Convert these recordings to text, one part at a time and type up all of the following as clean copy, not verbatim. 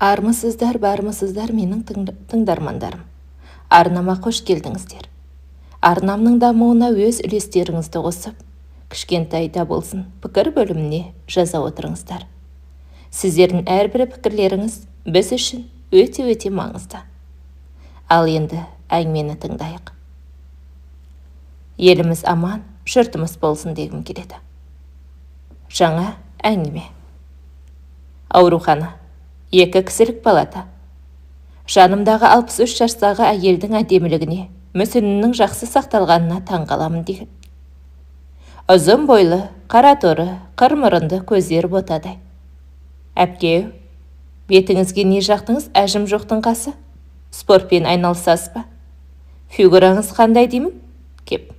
Армысыздар, бармысыздар, менің тыңдармандарым! Арнама қош келдіңіздер. Арнамның дамуына өз үлестеріңізді қосып, кішкентай да болсын пікір бөліміне жаза отырыңыздар. Сіздердің әрбір пікірлеріңіз біз үшін өте-өте маңызды. Ал енді әңгімені тыңдайық. Еліміз аман, жұртымыз болсын дегім келеді. Жаңа әңгіме. Аурухана. 2 кісілік палата. Жанымдағы 63 жастағы әйелдің әдемілігіне, мүсінінің жақсы сақталғанына таңғаламын деген. Ұзын бойлы, қара торы, қыр мұрынды, көздері ботадай. Әпке, бетіңізге не жақтыңыз, әжім жоқтың қасы? Спортпен айналысасыз ба? Фигураңыз қандай деймін? Кеп.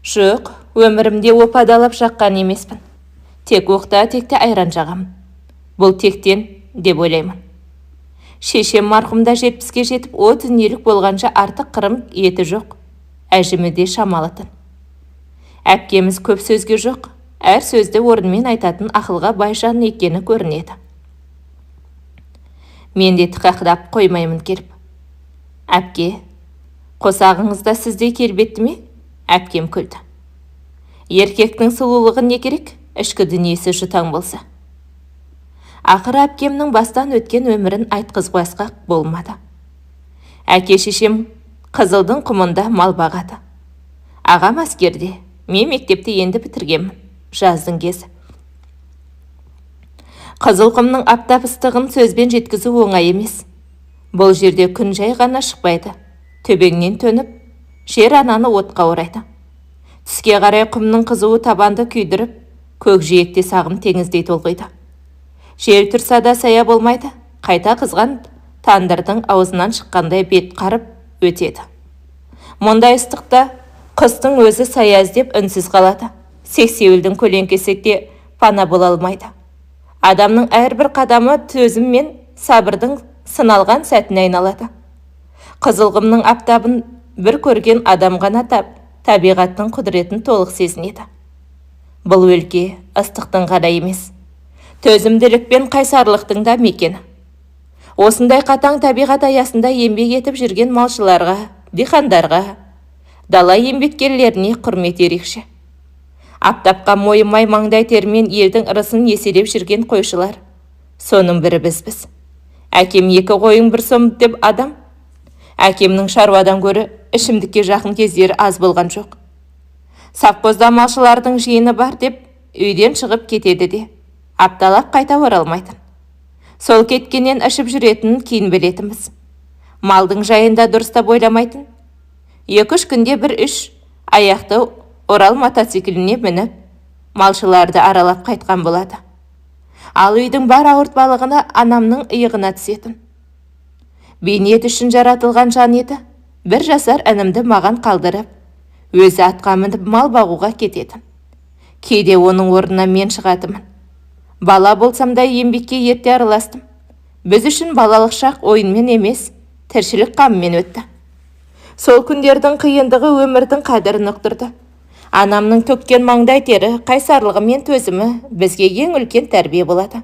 Жоқ, өмірімде опадалап жаққан емеспін. Тек оқта-текте айран жағамын. Бұл тектен деп ойлаймын. Шешем марқұмда 70-ке жетіп, о дүниелік болғанша артық қырым еті жоқ, әжімі де шамалытын. Әпкеміз көп сөзге жоқ, әр сөзді орнымен айтатын ақылға бай жан екені көрінеді. Мен де тықақтап қоймаймын келіп. Әпке, қосағыңыз да сіздей келбетті ме? Әпкем күлді. Еркектің сұлулығы не керек, ішкі дүниесі жұтаң болса. Ақыры әпкемнің бастан өткен өмірін айтқызбасқа болмады. Әке шешем Қызылдың құмында мал бағады. Ағам әскерде, мен мектепті енді бітіргенмін, жаздың кезі. Қызыл құмның аптап ыстығын сөзбен жеткізу оңай емес. Бұл жерде күн жай ғана шықпайды. Төбеңнен төніп, жер ананы отқа орайды. Түске қарай құмның қызуы табанды күйдіріп, көк жиекте сағым теңіздей толқиды. Жел тұрса да сая болмайды, қайта қызған тандырдың аузынан шыққандай бет қарып өтеді. Мұндай ыстықта құстың өзі сая іздеп үнсіз қалады. Сексеуілдің көлеңкесі де пана бола алмайды. Адамның әрбір қадамы төзім мен сабырдың сыналған сәтіне айналады. Қызылқұмның аптабын бір көрген адам ғана табиғаттың құдіретін толық сезінеді. Бұл өлке ыстықтың ғана емес, төзімділік пен қайсарлықтың да мекені. Осындай қатаң табиғат аясында еңбек етіп жүрген малшыларға, диқандарға, дала еңбеккерлеріне құрмет ерекше. Аптапқа мойымай маңдай термен елдің ырысын еселеп жүрген қойшылар. Соның бірі бізбіз. Әкем 2 қойың 1 сом деп адам. Әкемнің шаруадан гөрі ішімдікке жақын кездері аз болған жоқ. Совхозда малшылардың жиыны бар деп үйден шығып кетеді де, апталап қайта оралмайтын. Сол кеткеннен ішіп жүретінін кейін білетінбіз. Малдың жайында дұрыстап ойламайтын. 2-3 күнде бір 3 аяқты Орал мотоцикліне мініп, малшыларды аралап қайтқан болады. Ал үйдің бар ауыртпалығына анамның иығына түсетін. Бейнет үшін жаратылған жан еді. 1 жасар інімді маған қалдырып, өзі атқа мініп мал бағуға кететін. Кейде оның орнына мен шығатынмын. Бала болсам да еңбекке ерте араластым. Біз үшін балалық шақ ойынмен емес, тіршілік қамымен өтті. Сол күндердің қиындығы өмірдің қадірін ұқтырды. Анамның төккен маңдай тері, қайсарлығы мен төзімі бізге ең үлкен тәрбие болады.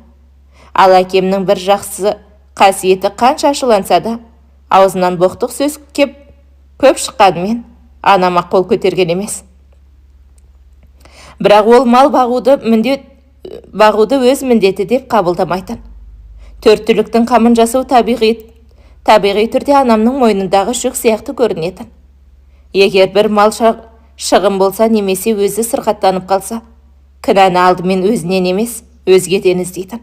Ал әкемнің бір жақсы қасиеті қанша ашуланса да, аузынан боқтық сөз кеп көп шыққанымен анама қол көтерген емес. Бірақ ол мал бағуды өз міндеті деп қабылдамайтын. 4 түліктің қамын жасау табиғи түрде анамның мойнындағы жүк сияқты көрінетін. Егер бір мал шығын болса немесе өзі сырқаттанып қалса, кінәні алдымен өзінен емес, өзгеден іздейтін.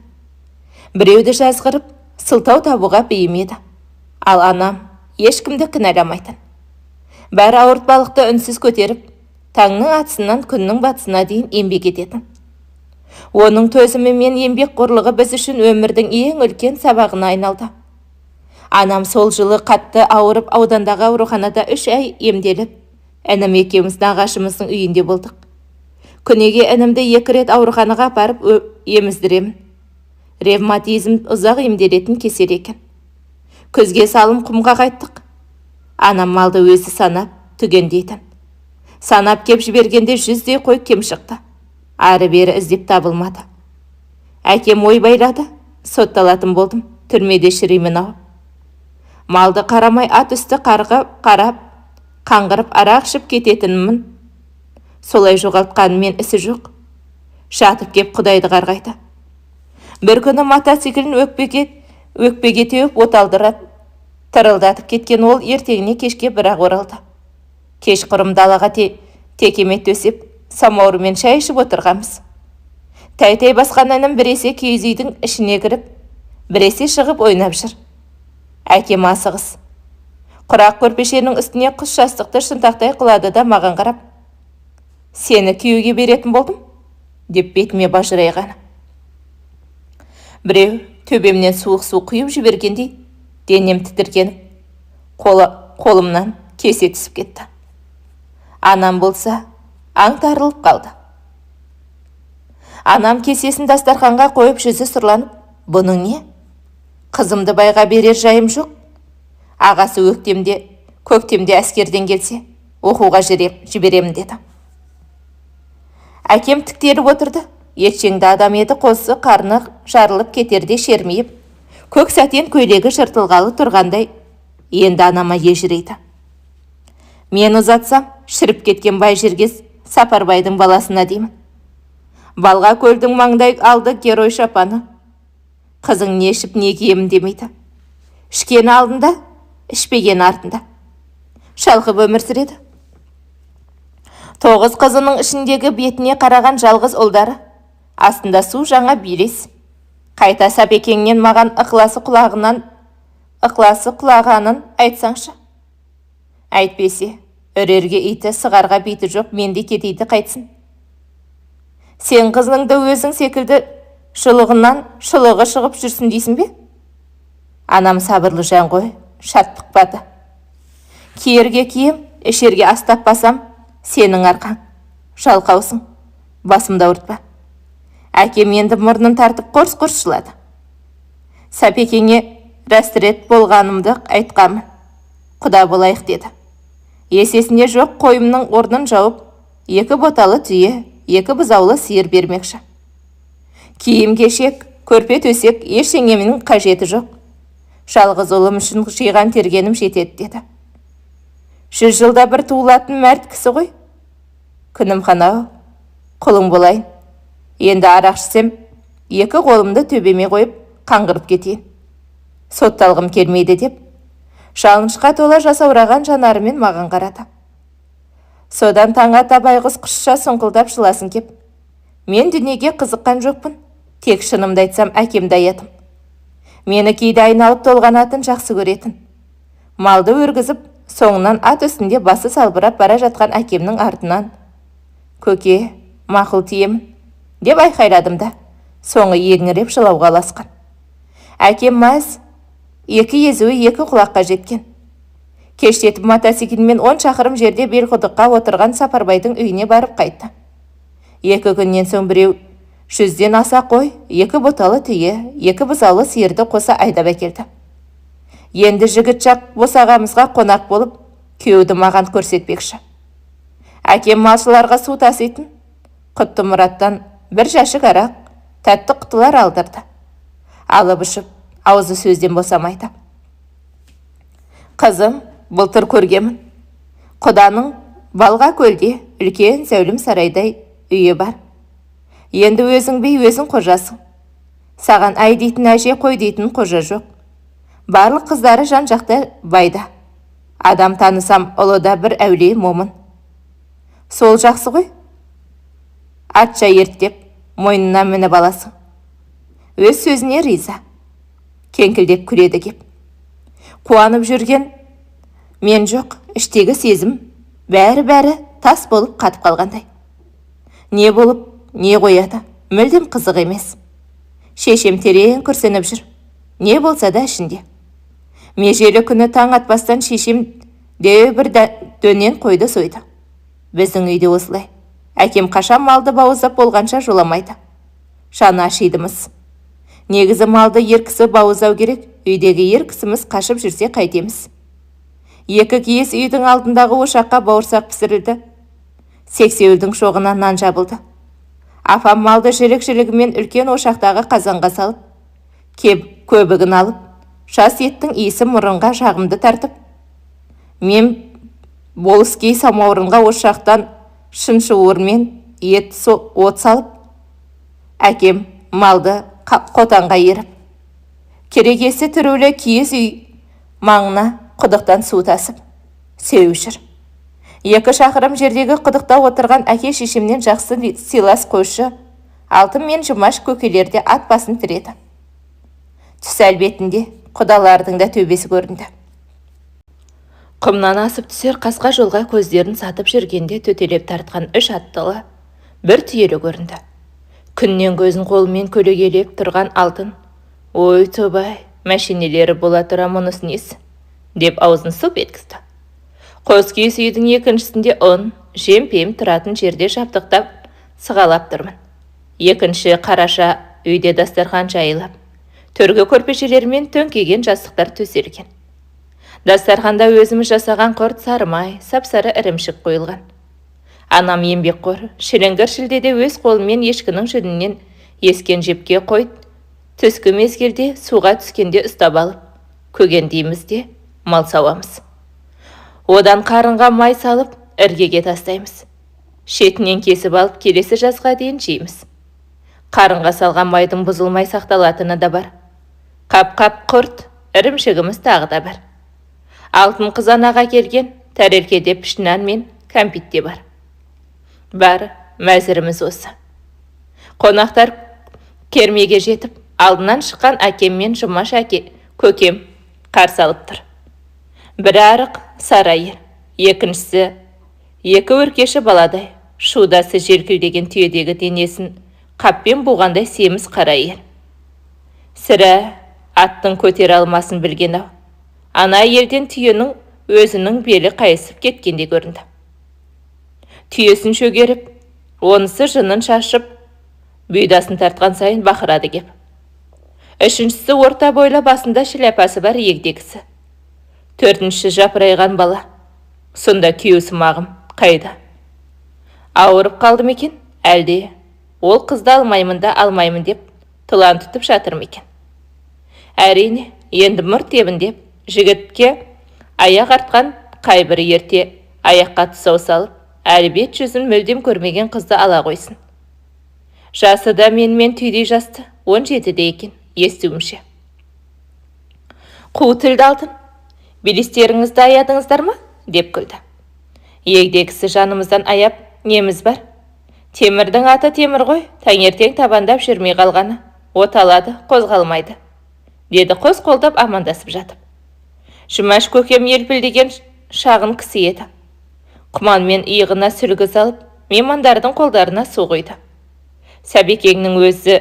Біреуді жазғырып, сылтау табуға бейім еді. Ал анам ешкімді кінәламайтын. Бәрі ауыртпалықты үнсіз көтеріп, таңның атысынан күннің батысына дейін еңбек ететін. Оның төзімі мен еңбекқорлығы біз үшін өмірдің ең үлкен сабағына айналды. Анам сол жылы қатты ауырып, аудандағы ауруханада 3 ай емделіп, інім екеуміз нағашымыздың үйінде болдық. Күніге інімді 2 рет ауруханаға апарып еміздіремін. Ревматизм ұзақ емделетін кесел екен. Күзге салым құмға қайттық. Анам малды өзі санап түгендейтін. Санап кеп жібергенде 100-дей қой кем шықты. Ары-бері іздеп табылмады. Әкем ой байлады, Сотталатын болдым, түрмеде шіримін-ау. Малды қарамай ат үсті қарғып, қарап, қаңғырып арақ ішіп кететінмін. Солай жоғалтқанымен ісі жоқ. Жатып кеп құдайды қарғайды. Бір күні мотоциклін өкпеге теуіп оталдырып, тырылдатып кеткен ол ертеңіне кешке бірақ оралды. Кешқұрым далаға текемет төсеп, самауырмен шай ішіп отырғанбыз. Тәй-тәй басқан інім біресе киіз үйдің ішіне кіріп, біресе шығып ойнап жүр. Әкем асығыс. Құрақ көрпешенің үстіне құс жастықты шынтақтай құлады да маған қарап, «Сені күйеуге беретін болдым?» деп бетіме бажырайғаны. Біреу төбемнен суық су құйып жібергендей, денем тітіркеніп, қолымнан кесе түсіп кетті. Анам болса, аңтарылып қалды. Анам кесесін дастарханға қойып жүзі сұрланып, «Бұның не? Қызымды байға берер жайым жоқ. Ағасы көктемде әскерден келсе, оқуға жіберемін» деді. Әкем тіктеліп отырды. Етшеңді адам еді, қосы қарны жарылып кетерде шермиіп, көк сәтен көйлегі жыртылғалы тұрғандай енді анама ежірейді. Мен ұзатсам, шіріп кеткен бай жерге Сапарбайдың баласына деймін. Балға көлдің маңдай алды герой шапаны. Қызың не ішіп не киемін демейді. Ішкені алдында, ішпегені артында. Шалқып өмір сүреді. 9 қызының ішіндегі бетіне қараған жалғыз ұлдары. Астында су жаңа белес. Қайта Сапекеңнен маған ықыласы құлағанын айтсаңшы. Әйтпесе, үрерге иті, сығарға биті жоқ, менде кетейді қайтсын. Сен қызыңды өзің секілді шұлығынан шұлығы шығып жүрсін дейсің бе? Анам сабырлы жан ғой, шаттықпады. Киерге кием, ішерге ас таппасам, сенің арқаң. Жалқаусың, басымды ауыртпа. Әкем енді мұрнын тартып қорс-қорс жылады. Сапекеңе рәстірет болғанымды айтқанмын. Құда болайық деді. Есесіне жоқ қойымның орнын жауып, 2 боталы түйе, 2 бұзаулы сиыр бермекші. Киім-кешек, көрпе төсек ештеңемнің қажеті жоқ. Жалғыз ұлым үшін жиған тергенім жетеді деді. 100 жылда бір туылатын мәрт кісі ғой. Күнімхан-ау, құлың болайын. Енді арақ ішсем, 2 қолымды төбеме қойып, қаңғырып кетейін. Сотталғым келмейді деп, жалынышқа тола жасаураған жанарымен маған қарады. Содан таң ата байғұс құсша сұңқылдап жыласын кеп. Мен дүниеге қызыққан жоқпын, тек шынымды айтсам әкемді аядым. Мені кейде айналып толғанатын жақсы көретін. Малды өргізіп, соңынан ат үстінде басы салбырап бара жатқан әкемнің артынан «Көке, мақұл тиемін» деп айқайладым да, соңы еңіреп жылауға ұласқан. Әкем мәз, 2 езуі 2 құлаққа жеткен. Кештетіп мотоциклмен 10 шақырым жерде белқұдыққа отырған Сапарбайдың үйіне барып қайтты. 2 күннен соң біреу 100-ден аса қой, 2 боталы түйе, 2 бұзаулы сиырды қоса айдап әкелді. Енді жігіт жақ босағамызға қонақ болып, күйеуді маған көрсетпекші. Әкем малшыларға су таситын Құттымұраттан бір жәшік арақ, тәтті құтылар алдырды. Алып ұшып, аузы сөзден босамайды. Қызым, былтыр көргемін. Құданың Балға көлде үлкен зәулім сарайдай үйі бар. Енді өзің бей, өзің қожасың. Саған әй дейтін әже, қой дейтін қожа жоқ. Барлық қыздары жан жақта байда. Адам танысам, ұлы да бір әулие момын. Сол жақсы ғой. Атша ерттеп, мойнына мініп аласың. Өз сөзіне риза. Кеңкілдеп күледі кеп. Қуанып жүрген мен жоқ, іштегі сезім бәрі-бәрі тас болып қатып қалғандай. Не болып, не қояды, мүлдем қызық емес. Шешем терең күрсініп жүр. Не болса да ішінде. Межелі күні таң атпастан шешем деу бір дөнен қойды сойды. Біздің үйде осылай. Әкем қашан малды бауыздап болғанша жоламайды. Жаны ашидымыз. Негізі малды ер кісі бауыздау керек, үйдегі ер кісіміз қашып жүрсе қайтеміз. 2 киіз үйдің алдындағы ошаққа бауырсақ пісірілді. Сексеуілдің шоғына нан жабылды. Апам малды жілік-жілігімен үлкен ошақтағы қазанға салып, Көбігін алып, жас еттің иісі мұрынға жағымды тартып, мен болыскей самаурынға ошақтан шыншуырмен ет от салып, әкем малды қотанға еріп, керегесі түрулі киіз үй маңына құдықтан су тасып, сеуіп жүр. 2 шақырым жердегі құдықта отырған әке шешемнен жақсы сыйлас қойшы Алтын мен Жұмаш көкелерде ат басын тіреді. Түс әлбетінде құдалардың да төбесі көрінді. Құмнан асып түсер қасқа жолға көздерін сатып жүргенде төтелеп тартқан 3 аттылы бір түйелі көрінді. Күннен көзін қолымен көлегейлеп тұрған Алтын, «Ой, тобай, мәшинелері бола тұра мұнысы несі?» деп аузын сылп еткізді. Қос киіз үйдің екіншісінде ұн, жем-пем тұратын жерде жабдықтап сығалап тұрмын. Екінші қараша үйде дастархан жайылып, төргі көрпешелермен төңкеген жастықтар төселген. Дастарханда өзіміз жасаған құрт, сары май, сап-сары ірімшік қойылған. Анам еңбекқор, шіліңгір шілдеде өз қолымен ешкінің жүнінен ескен жіпке қойд, түскі мезгілде суға түскенде ұстап алып, көгендейміз де мал сауамыз. Одан қарынға май салып, іргеге тастаймыз. Шетінен кесіп алып, келесі жазға дейін жейміз. Қарынға салған майдың бұзылмай сақталатыны да бар. Қап-қап құрт, ірімшігіміз тағы да бар. Алтын қызанаға келген тәрелкеде пішінан мен кәмпит те бар. Бар мәзіріміз осы. Қонақтар кермеге жетіп, алдынан шыққан әкем мен Жұмаш әке көкем қарсы алып тұр. Бірі арық сары әйел, екіншісі екі өркеші баладай, шудасы желкілдеген түйедегі денесін қаппен буғандай семіз қара әйел. Сірә аттың көтере алмасын білген ау. Ана әйелден түйенің өзінің белі қайысып кеткендей көрінді. Түйесін шөгеріп, онысы жынын шашып, бұйдасын тартқан сайын бақырады кеп. Үшіншісі орта бойлы, басында шляпасы бар егде кісі. Төртіншісі жапырайған бала. Сонда күйеусымағым қайда? Ауырып қалды ма екен, әлде ол қызды алмаймын да алмаймын деп тұлан тұтып жатыр ма екен? Әрине, енді мұрт ебіндеп, жігітке аяқ артқан қайбірі ерте аяққа тұсау салып, әлі бет жүзін мүлдем көрмеген қызды ала қойсын. Жасы да менімен түйдей жасты, 17-де екен, естуімше. Қу тілді Алтын, белестеріңізді аядыңыздар ма? Деп күлді. Егде кісі жанымыздан аяп неміз бар? Темірдің аты темір ғой, таңертең табандап жүрмей қалғаны, от алады, қозғалмайды, деді қос қолдап амандасып жатып. Жұмаш көкем елпілдеген шағын кісі еді. Құманмен иығына сүлгі салып, меймандардың қолдарына су құйды. Сәбекеңнің өзі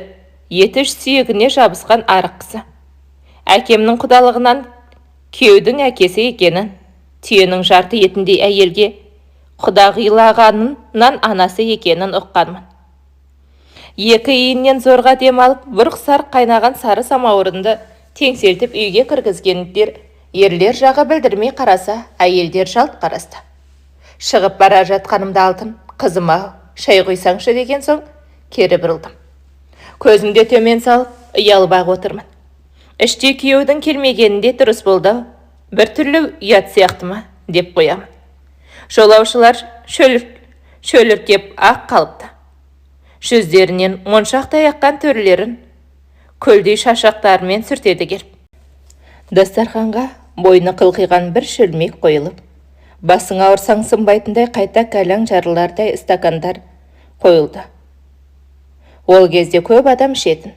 еті сүйегіне жабысқан арық кісі. Әкемнің құдалығынан күйеудің әкесі екенін, түйенің жарты етіндей әйелге құдағилағанынан анасы екенін ұққанмын. Екі иіннен зорға дем алып, бұрқ-сарқ қайнаған сары самауырынды теңселтіп үйге кіргізгендер ерлер жағы білдірмей қараса, әйелдер жалт қарасты. Шығып бара жатқанымда Алтын, қызым-ау, шай құйсаңшы деген соң кері бұрылдым. Көзімде төмен салып, ұялып-ақ отырмын. Іште күйеудің келмегенінде дұрыс болды, бір түрлі ұят сияқты ма, деп қоямын. Жолаушылар шөліркеп ақ қалыпты. Жүздерінен моншақтай аққан төрлерін көлдей шашақтарымен сүртеді келіп. Дастарханға бойны қылқиған бір шөлмек қойылып, басың ауырсаң сынбайтындай қайта кәләң жарылардай стакандар қойылды. Ол кезде көп адам ішетін.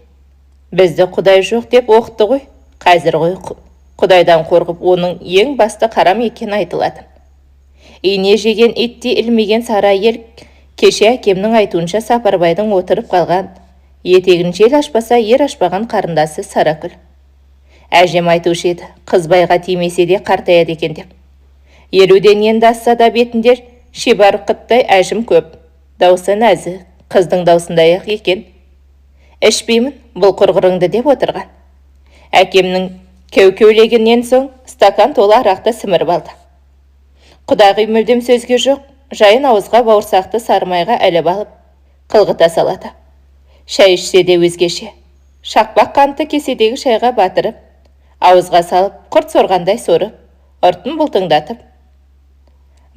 Бізді Құдай жоқ деп оқытты ғой, қазір ғой Құдайдан қорқып оның ең басты қарам екені айтылатын. Ине жеген иттей ілмеген сары әйел кеше әкемнің айтуынша Сапарбайдың отырып қалған, етегін жел ашпаса ер ашпаған қарындасы Саракүл. Әжем айтушы еді, қыз байға тимесе де қартаяды екен деп. 50-ден енді асса да бетінде шибарқыттай әжім көп. Даусы нәзік, қыздың даусындай-ақ екен. Ішпеймін, бұл құрғырыңды деп отырған. Әкемнің кеу-кеулегеннен соң стакан толы арақты сіміріп алды. Құдағи мүлдем сөзге жоқ, жайын ауызға бауырсақты сарымайға іліп алып, қылғыта салады. Шай ішсе де өзгеше. Шақпақ қантты кеседегі шайға батырып, ауызға салып, құрт сорғандай сорып, ұртын бұлтыңдатып.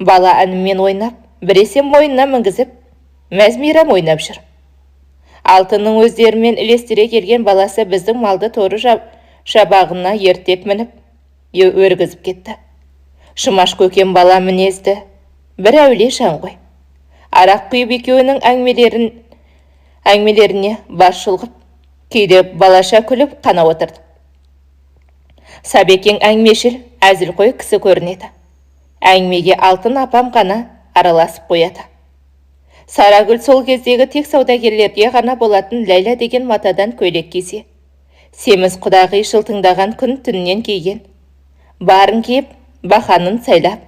Бала әнімен ойнап, біресе мойнына мінгізіп, мәз-мейрам ойнап жүр. Алтынның өздерімен ілестіре келген баласы біздің малды торы жабағына ерттеп мініп, өргізіп кетті. Жұмаш көкем бала мінезді, бір әулие жан ғой. Арақ құйып екеуінің әңгімелеріне бас шұлғып, кейде балаша күліп қана отырды. Сабекең әңгімешіл, әзілқой кісі көрінеді. Әңгімеге Алтын апам ғана араласып қояды. Сарагүл сол кездегі тек саудагерлерге ғана болатын Ләйлә деген матадан көйлек кисе, семіз құдағи жылтыңдаған күн түннен киген. Барын киіп, бақанын сайлап,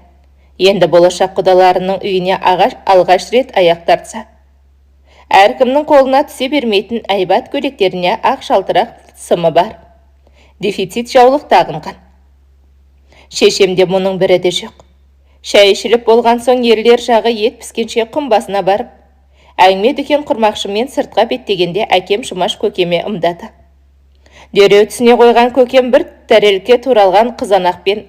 енді болашақ құдаларының үйіне алғаш рет аяқ тартса. Әркімнің қолына түсе бермейтін әйбат көйлектеріне ақ шалтырақ сымы бар. Дефицит жаулық тағынған. Шешемде мұның бірі де жоқ. Шай ішіліп болған соң ерлер жағы ет піскенше құм басына барып, әңгіме дүкен құрмақшымен сыртқа беттегенде әкем Жұмаш көкеме ымдады. Дереу түсіне қойған көкем бір тәрелке туралған қызанақпен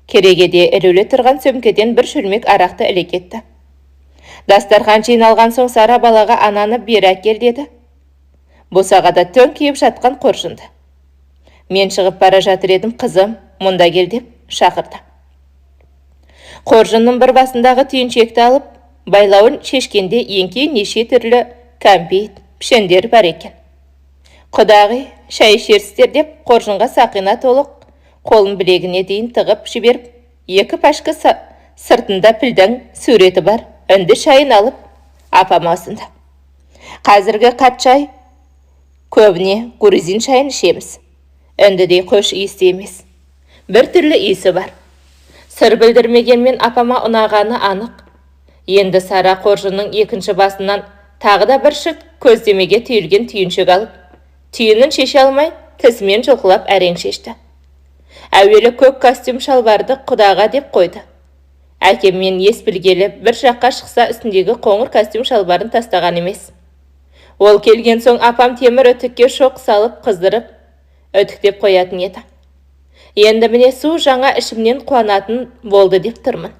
керегеде ілулі тұрған сөмкеден бір шөлмек арақты іле кетті. Дастархан жиналған соң Сара балаға ананы бері әкел деді. Босағада төңкиіп жатқан қоржынды. Мен шығып бара жатыр едім, қызым, мұнда кел деп шақырды. Қоржынның бір басындағы түйіншекті алып, байлауын шешкенде еңкей неше түрлі кәмпит, пішендер бар екен. Құдағи, шай ішерсіздер деп қоржынға сақина толық қолын білегіне дейін тығып жіберіп, екі пашка сыртында пілдің суреті бар, үнді шайын алып, апама ұсынды. Қазіргі қат шай, көбіне грузин шайын ішеміз. Үндідей қош иісті емес. Бір түрлі иісі бар. Сыр білдірмегенмен апама ұнағаны анық. Енді Сара қоржынның екінші басынан тағы да бір шыт көздемеге түйілген түйіншек алып, түйінін шеше алмай, тісімен жұлқылап әрең шешті. Әуелі көк костюм шалбарды құдаға деп қойды. Әкеммен ес білгелі бір жаққа шықса үстіндегі қоңыр костюм шалбарын тастаған емес. Ол келген соң апам темір үтікке шоқ салып қыздырып, үтіктеп қоятын еді. Енді міне су жаңа ішімнен қуанатын болды деп тұрмын.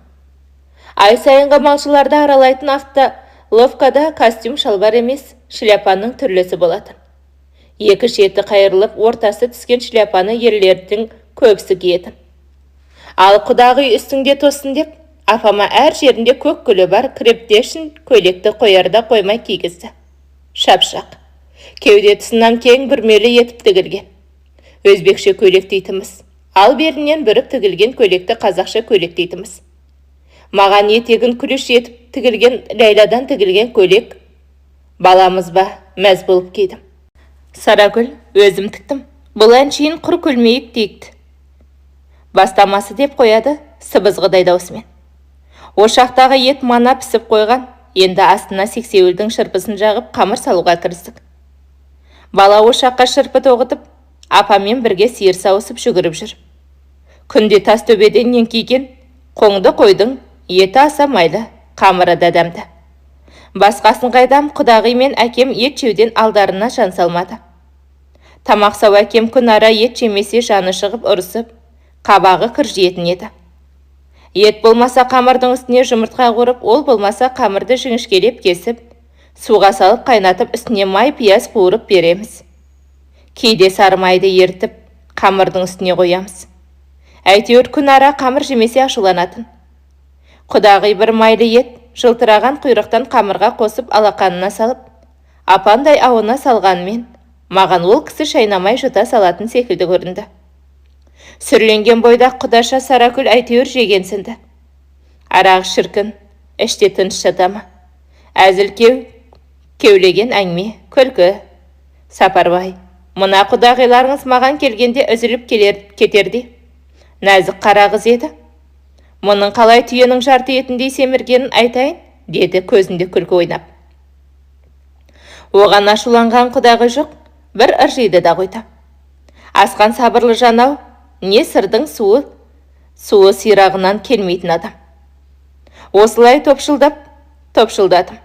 Ай сайынғы малшыларды аралайтын автоловкада костюм шалбар емес, шляпаның түрлісі болатын. Екі шеті қайырылып, ортасы түскен шляпаны ерлердің көбісі киетін. Ал құдағи үстіңде тоссын деп, апама әр жерінде көк гүлі бар крептешін көйлекті қоярда қоймай кигізді. Шапшақ. Кеуде тұсынан кең бүрмелі етіп тігілген. Өзбекше көйлек дейтіміз. Ал берінен бүріп тігілген көйлекті қазақша көйлек дейтіміз. Маған етегін күліш етіп тігілген Ләйладан тігілген көйлек баламыз ба мәз болып кидім. Сарагүл, өзім тіктім. Бұл әншейін құр күлмейік дейікті. Бастамасы деп қояды сыбызғыдай даусымен. Ошақтағы ет мана пісіп қойған, енді астына сексеуілдің шырпысын жағып қамыр салуға кірістік. Бала ошаққа шырпы тоғытып, апамен бірге сиыр сауысып жүгіріп жүр. Күнде тас төбеден еңкейген қоңды қойдың еті аса майлы, қамыры да дәмді. Басқасын қайдам, құдағи мен әкем ет жеуден алдарына жан салмады. Тамақ сау әкем күн ара ет жемесе жаны шығып ұрысып, қабағы кіржиетін еді. Ет болмаса қамырдың үстіне жұмыртқа қуырып, ол болмаса қамырды жіңішкелеп кесіп, суға салып қайнатып үстіне май пияз қуырып береміз. Кейде сары майды ертіп, қамырдың үстіне қоямыз. Әйтеуір күн ара қамыр жемесе ашуланатын. Құдағи бір майлы ет жылтыраған құйрықтан қамырға қосып алақанына салып, апандай ауына салғанмен, маған ол кісі шайнамай жұта салатын секілді көрінді. Сүрленген бойдақ құдаша Саракүл әйтеуір жегенсінді. Арақ шіркін, іште тыныш жата ма? Әзіл кеулеген әңгіме, күлкі. Сапарбай, мына құдағиларыңыз маған келгенде үзіліп кетерде. Нәзік қара қыз еді. Мұның қалай түйенің жарты етіндей семіргенін айтайын, деді көзінде күлкі ойнап. Оған ашуланған құдағи жоқ, бір ыржиды да қойды. Асқан сабырлы жанау, не сырдың суы сирағынан келмейтін адам. Осылай топшылдап, топшылдадым.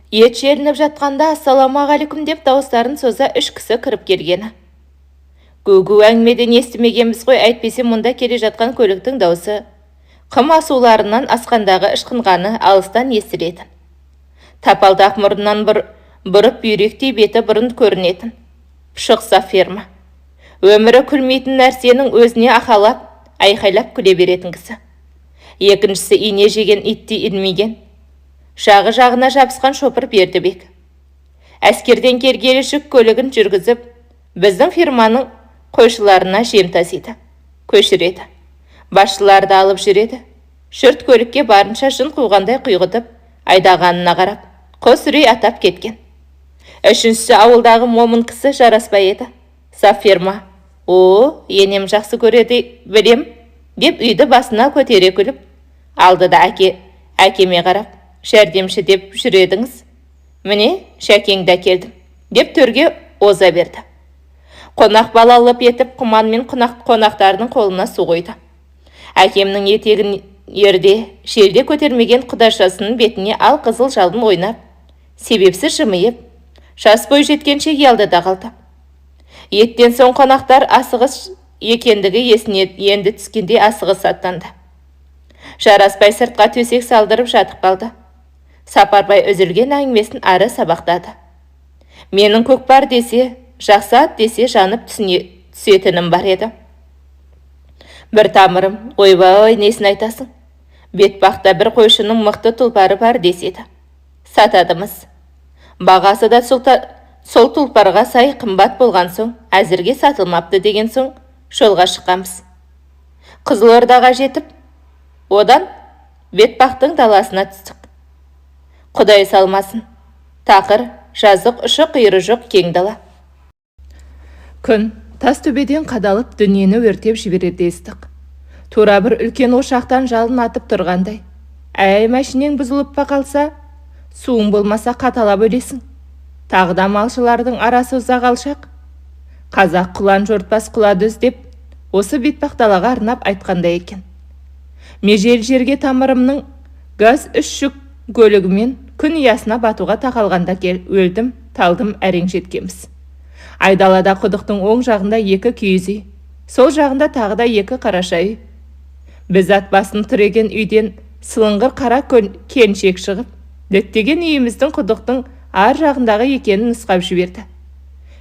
Ет желініп жатқанда ассалаумағалейкум деп дауыстарын соза үш кісі кіріп келгені. Гу-гу әңгімеден естімегенбіз ғой, әйтпесе мұнда келе жатқан көліктің даусы қым асуларынан асқандағы ышқынғаны алыстан естілетін. Тапалдақ мұрнынан бұрып бүйректей беті бұрын көрінетін. Пұшық саф ферма. Өмірі күлмейтін нәрсенің өзіне ақалап, айқайлап күле беретін кісі. Екіншісі ине жеген иттей ілмеген. Жағы жағына жабысқан шопыр Бердібек. Әскерден келгелі жүк көлігін жүргізіп, біздің фирманың қойшыларына жем тасиды, көшіреді. Басшыларды алып жүреді. Жұрт көлікке барынша жын қуғандай құйғытып, айдағанына қарап, қос үрей атап кеткен. Үшіншісі ауылдағы момын кісі Жарасбай еді. Саф ферма, «О, енем жақсы көреді білем», деп үйді басына көтере күліп, алды да әкеме қарап, «Жәрдемші деп жүредіңіз, міне Шәкеңді әкелдім», деп төрге оза берді. Қонақ бала лып етіп құманмен қонақтардың қолына су қойды. Әкемнің етегін ерде, желде көтермеген құдашасының бетіне ал қызыл жалын ойнап, себепсіз жымиып, жас бой жеткенше ұялды да қалды. Еттен соң қонақтар асығыс екендігі есіне енді түскенде асығыс аттанды. Жарасбай сыртқа төсек салдырып жатып қалды. Сапарбай үзілген әңгімесін ары сабақтады. Менің көкпар десе, жақсы ат десе жанып түсетінім бар еді. Бір тамырым, ойбай, несін айтасың? Бетбақта бір қойшының мықты тұлпары бар деседі. Сатадымыз. Бағасы да сол тұлпарға сай қымбат болған соң, әзірге сатылмапты деген соң жолға шыққанбыз. Қызылордаға жетіп, одан Бетбақтың даласына түстік. Құдай салмасын, тақыр, жазық, ұшы қиыры жоқ кең дала. Күн тас төбеден қадалып дүниені өртеп жіберердей ыстық. Тура бір үлкен ошақтан жалын атып тұрғандай. Әй, мәшинең бұзылып па қалса, суың болмаса қаталап өлесің. Тағы да малшылардың арасы ұзақ алшақ. Қазақ құлан жортпас құла дүз деп осы бетпақ далаға арнап айтқандай екен. Межел жерге тамырымның газ үш жүк көлігімен күн ұясына батуға тақалғанда өлдім, талдым әрең жеткенбіз. Айдалада құдықтың оң жағында екі киіз үй, сол жағында тағы да екі қараша үй. Біз ат басын түреген үйден сылыңғыр қара келіншек шығып, діттеген үйіміздің құдықтың ар жағындағы екенін нұсқап жіберді.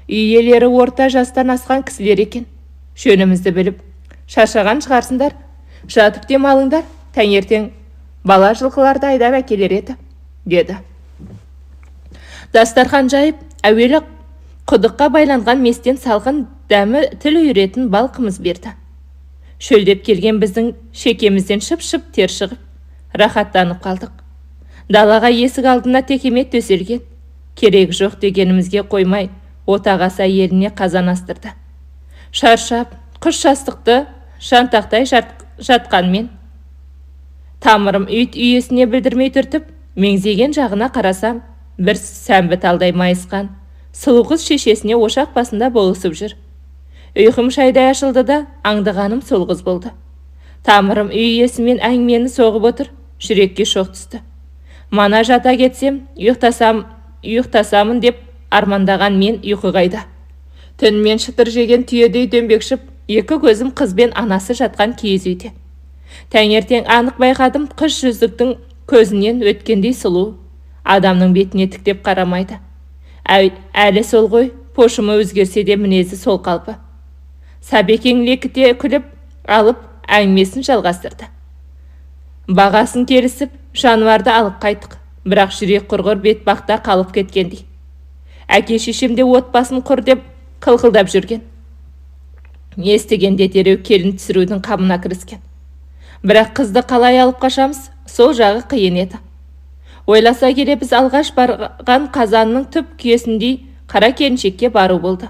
Үй иелері орта жастан асқан кісілер екен. Жөнімізді біліп, шаршаған шығарсыңдар, жатып демалыңдар, таңертең бала жылқыларды айдап әкелер еді, деді. Дастархан жайып, әуелі құдыққа байланған местен салқын дәмі тіл үйіретін бал қымыз берді. Шөлдеп келген біздің шекемізден шып-шып тер шығып, рахаттанып қалдық. Далаға есік алдына текемет төселген, керек жоқ дегенімізге қоймай, отағасы әйеліне қазан астырды. Шаршап, құс жастықты жантақтай жатқанмен, тамырым үй иесіне білдірмей түртіп, меңзеген жағына қарасам, бір сәмбі талдай майысқан, сұлу қыз шешесіне ошақ басында болысып жүр. Ұйқым шайдай ашылды да, аңдығаным сол қыз болды. Тамырым үй иесімен әңгімені соғып отыр, жүрекке шоқ түсті. Мана жата кетсем, ұйықтасамын деп армандаған мен ұйқы қайда. Түнмен шытыр жеген түйедей дөңбекшіп, екі көзім қызбен анасы жатқан киіз үйде. Таңертең анық байқадым, қыз жүздіктің көзінен өткендей сұлу, адамның бетіне тіктеп қарамайды. Әлі сол ғой, пошымы өзгерсе де мінезі сол қалпы. Сабекең лекіте күліп алып, әңгімесін жалғастырды. Бағасын келісіп, жануарды алып қайттық, бірақ жүрек құрғыр бетбақта қалып кеткендей. Әке шешем де отбасын құр деп қылқылдап жүрген. Естігенде дереу келін түсірудің қамына кіріскен. Бірақ қызды қалай алып қашамыз, сол жағы қиын еді. Ойласа келе біз алғаш барған қазанның түп күйесіндей қара келіншекке бару болды.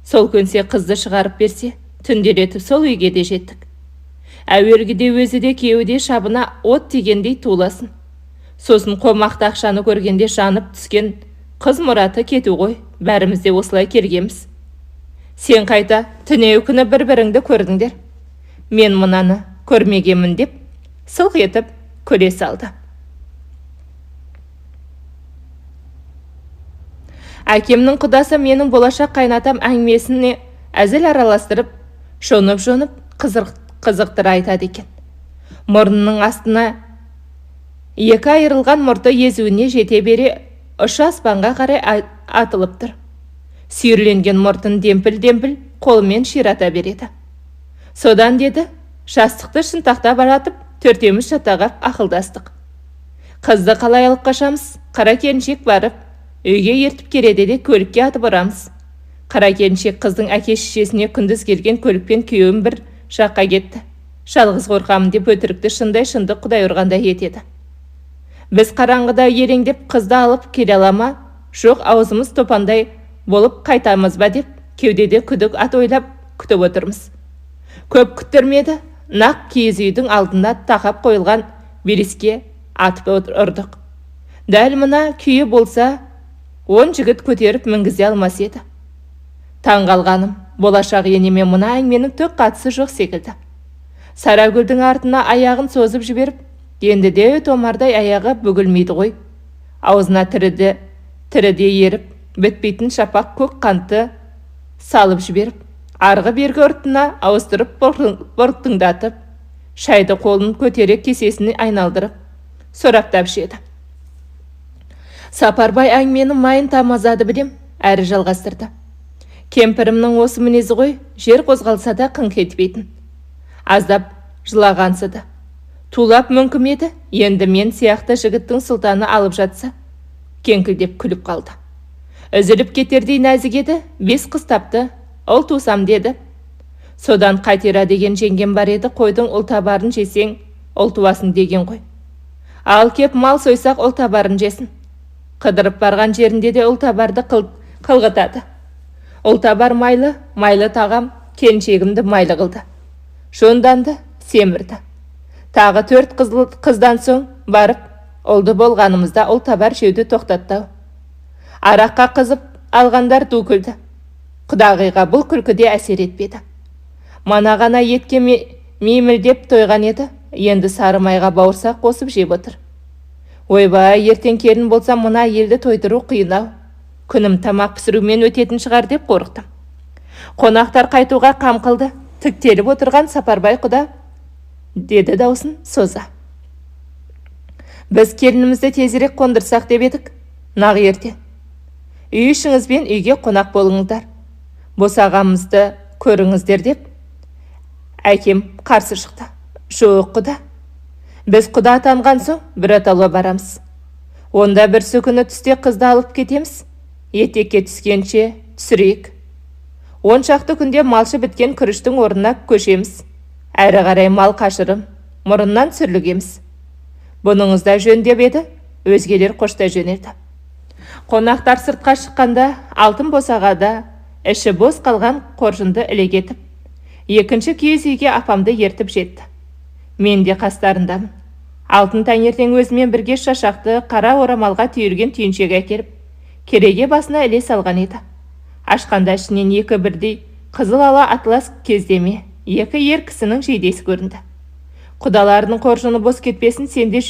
Сол көнсе қызды шығарып берсе, түнделетіп сол үйге де жеттік. Әуелгіде өзі де күйеуі де шабына от тигендей туласын. Сосын қомақты ақшаны көргенде жанып түскен қыз мұраты кету ғой, бәріміз де осылай келгенбіз. Сен қайта түнеу күні бір-біріңді көрдіңдер. Мен мынаны көрмегенмін деп сылқ етіп күле салды. Әкемнің құдасы менің болашақ қайнатам әңгімесіне әзіл араластырып, жонып-жонып қызықтыра айтады екен. Мұрнының астына екі айырылған мұрты езуіне жете бере ұшы аспанға қарай атылып тұр. Сүйірленген мұртын демпіл-демпіл қолымен ширата береді. Содан деді, жастықты шынтақтап аратып, төртеуміз жатаға ақылдастық. Қызды қалай алып қашамыз? Қара келіншек барып, үйге ертіп келеді де көлікке атып ұрамыз. Қара келіншек қыздың әке-шешесіне күндіз келген көлікпен күйеуім бір жаққа кетті. Жалғыз қорқамын деп өтірікті шындай шындық құдай ұрғандай етеді. Біз қараңғыда елеңдеп қызды алып келе ала ма? Жоқ, аузымыз топандай болып қайтамыз ба деп кеудеде күдік ат ойлап күтіп отырмыз. Көп күттірмеді, нақ киіз үйдің алдына тақап қойылған белеске атып ұрдық. Дәл мына күйі болса, 10 жігіт көтеріп мінгізе алмас еді. Таң қалғаным, болашақ енеме мына әңгіменің түк қатысы жоқ секілді. Сарагүлдің артына аяғын созып жіберіп, енді де томардай аяғы бүгілмейді ғой. Аузына тіріде еріп, бітпейтін шапақ көк қанты салып жіберіп, арғы-бергі ұртына ауыстырып бұртыңдатып, шайды қолын көтере кесесіне айналдырып, сораптап ішеді. Сапарбай әңгіменің майын тамызады білем, әрі жалғастырды. Кемпірімнің осы мінезі ғой, жер қозғалса да қыңқ етпейтін. Аздап жылағансыды. Тулап мүңкім еді, енді мен сияқты жігіттің сұлтаны алып жатса, кеңкілдеп күліп қалды. Үзіліп кетердей нәзік еді, 5 қыз тапты, ұл тусам деді. Содан Қатира деген жеңгем бар еді, қойдың ұл табарын жесең, ұл туасың деген ғой. Ал кеп мал сойсақ ұл табарын жесін. Қыдырып барған жерінде де ұл табарды қылғытады. Ұл табар майлы, майлы тағам келіншегімді майлы қылды. Жонданды, семірді. Тағы 4 қыздан соң барып, ұлды болғанымызда ұл табар жеуді тоқтатты. Араққа қызып алғандар ду күлді. Құдағиға бұл күлкі де әсер етпеді. Мана ғана етке меймілдеп тойған еді, енді сары майға бауырсақ қосып жеп отыр. Ойбай, ертең келін болсам мына елді тойдыру қиын-ау. Күнім тамақ пісірумен өтетін шығар деп қорықтым. Қонақтар қайтуға қам қылды. Тіктеліп отырған Сапарбай құда, деді даусын соза. Біз келінімізді тезірек қондырсақ деп едік, нақ ерте. Үй ішіңізбен үйге қонақ болыңыздар. Босағамызды көріңіздер деп әкем қарсы шықты. Жоқ құда. Біз құда атанған соң біротала барамыз. Онда бірсі күні түсте қызды алып кетеміз. Етекке түскенше түсірейік. 10 шақты күнде малшы біткен күріштің орнына көшеміз. Әрі қарай мал қашырым, мұрыннан сүрлігеміз. Бұныңыз да жөн деп еді, өзгелер қоштай жөнелді. Қонақтар сыртқа шыққанда алтын босағада іші бос қалған қоржынды ілегетіп, екінші киіз үйге апамды ертіп жетті. Мен де қастарындамын. Алтын таңертең өзімен бірге шашақты қара орамалға түйілген түйіншек әкеліп, кереге басына іле салған еді. Ашқанда ішінен екі бірдей қызыл ала атлас кездеме, екі ер кісінің жейдесі көрінді. Құдаларының қоржыны бос кетпесін, сенде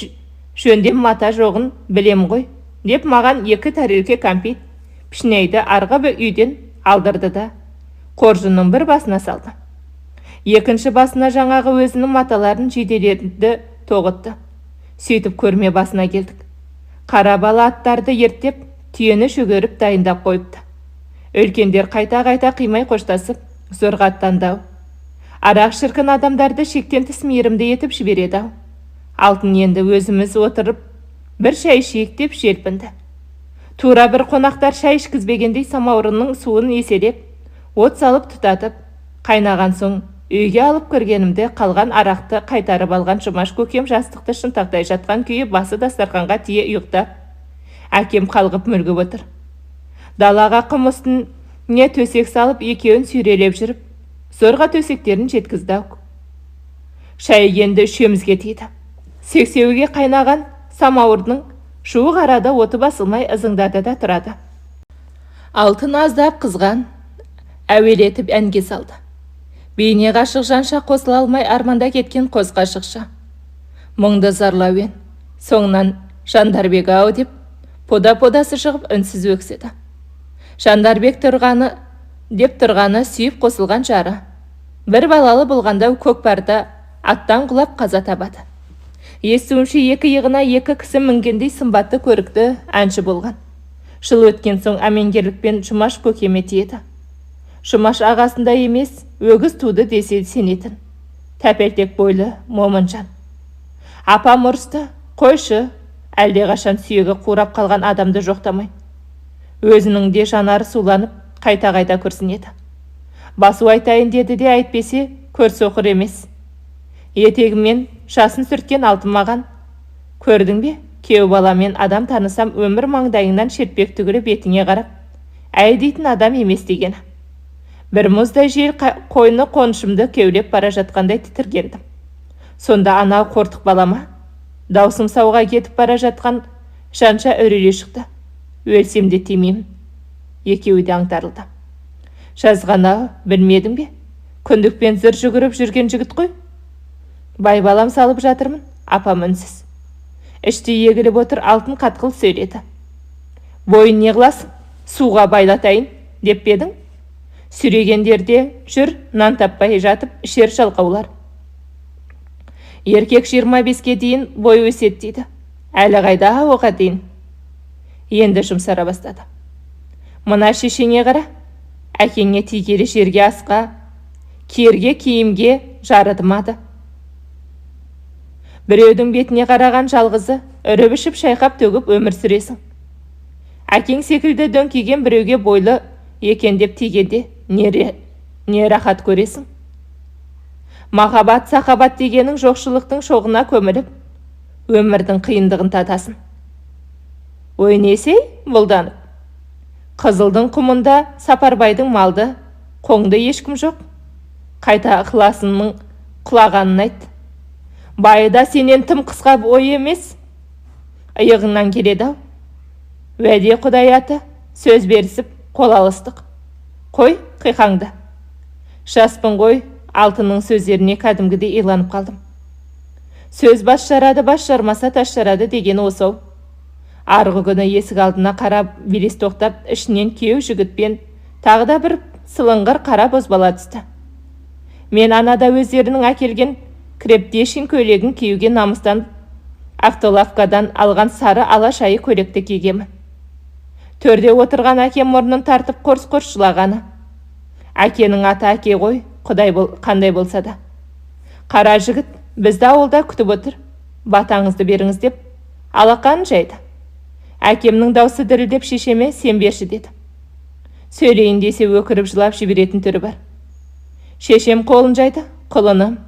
жөндем мата жоғын білем ғой, деп маған 2 тәрелке кәмпит пішінейді арғы үйден алдырды да, қоржынның бір басына салды. Екінші басына жаңағы өзінің маталарын жейделерді тоғытты. Сөйтіп көрме басына келдік. Қара бала аттарды ерттеп, түйені шөгеріп дайындап қойыпты. Үлкендер қайта-қайта қимай қоштасып, зорға аттанды-ау. Арақ шіркін адамдарды шектен тыс мейірімді етіп жібереді-ау. Алтын енді өзіміз отырып, бір шай ішейік деп желпінді. Тура бір қонақтар шай ішкізбегендей самаурынның суын еселеп, от салып тұтатып, қайнаған соң үйге алып кіргенімде қалған арақты қайтарып алған Жұмаш көкем жастықты шынтақтай жатқан күйі басы дастарханға тие ұйықтап, әкем қалғып мүлгіп отыр. Далаға құм үстіне төсек салып екеуін сүйрелеп жүріп, зорға төсектерін жеткізді-ау. Шай енді үшеумізге тиді. Сексеуге қайнаған самауырдың жуық арада оты басылмай ызыңдады да тұрады. Алтын аздап қызған, әуелетіп әнге салды. Бейне ғашық жанша қосыла алмай арманда кеткен қос ғашықша. Мұңды зарлау ен, соңынан Жандарбек ау деп пода-подасы шығып үнсіз өксіді. Жандарбек тұрғаны деп тұрғаны сүйіп қосылған жары. Бір балалы болғанда көкпарда аттан құлап қаза табады. Естуімше, екі иығына екі кісі мінгендей сымбатты, көрікті әнші болған. Жыл өткен соң әмеңгерлікпен Жұмаш көкеме тиеді. Жұмаш ағасындай емес, өгіз туды десе сенетін. Тәпелтек бойлы, момын жан. Апам ұрысты: «Қойшы, әлдеқашан сүйегі қурап қалған адамды жоқтамай». Өзінің де жанары суланып, қайта-қайта күрсінеді. Басу айтайын деді де, әйтпесе көрсоқыр емес. Етегімен жасын сүрткен Алтын маған: «Көрдің бе, күйеу баламен адам танысам, өмір маңдайыңнан шертпек түгілі бетіңе қарап әй дейтін адам емес» дегені. Бір мұздай жел қойны қонышымды кеулеп бара жатқандай тітіркендім. Сонда анау қортық балама даусым сауға кетіп бара жатқан жанша үрейлі шықты: «Өлсем де тимеймін». Екеуі де аңтарылды. Жазған ау, білмедің бе? Күндікпен зыр жүгіріп жүрген жігіт қой. Байбалам салып жатырмын. Апам үнсіз. Іштей егіліп отыр. Алтын қатқыл сөйледі: «Бойын не қыласың? Суға байлатайын деп пе едің? Сүйрегендерде жүр, нан таппай жатып ішер жалқаулар. Еркек 25-ке дейін бой өседі дейді. Әлі қайда оға дейін?» Енді жұмсара бастады. «Мына шешеңе қара, әкеңе тигелі жерге, асқа, киерге киімге жарыдымады. Біреудің бетіне қараған жалғызы үріп ішіп, шайқап төгіп өмір сүресің. Әкең секілді дөңкиген біреуге бойлы екен деп тигенде не рахат көресің? Махаббат, сахабат дегенің жоқшылықтың шоғына көміліп, өмірдің қиындығын татасың. Ой, несей бұлданып? Қызылдың құмында Сапарбайдың малды, қоңды ешкім жоқ. Қайта ықыласының құлағанын айт. Байы да сенен тым қысқа бой емес, иығыңнан келеді-ау. Уәде құдай аты, сөз берісіп, қол алыстық. Қой қиқаңды. Жаспын ғой, Алтынның сөздеріне кәдімгідей иланып қалдым. Сөз бас жарады, бас жармаса, тас жарады деген осы. Арғы күні есік алдына қара белес тоқтап, ішінен күйеу жігітпен тағы да бір сылыңғыр қара бозбала түсті. Мен анада өздерінің әкелген крепдешин көйлегін киюге намыстанып, автолавкадан алған сары ала шайы көйлекті кигемін. Төрде отырған әкем мұрнын тартып, қорс-қорс жылағаны. Әкенің аты әке ғой, құдай бол, қандай болса да. Қара жігіт бізді ауылда күтіп отыр, батаңызды беріңіз деп алақанын жайды. Әкемнің даусы дірілдеп, шешеме: «Сен берші», – деді. Сөйлейін десе, өкіріп жылап жіберетін түрі бар. Шешем қолын жайды: «Құлыным,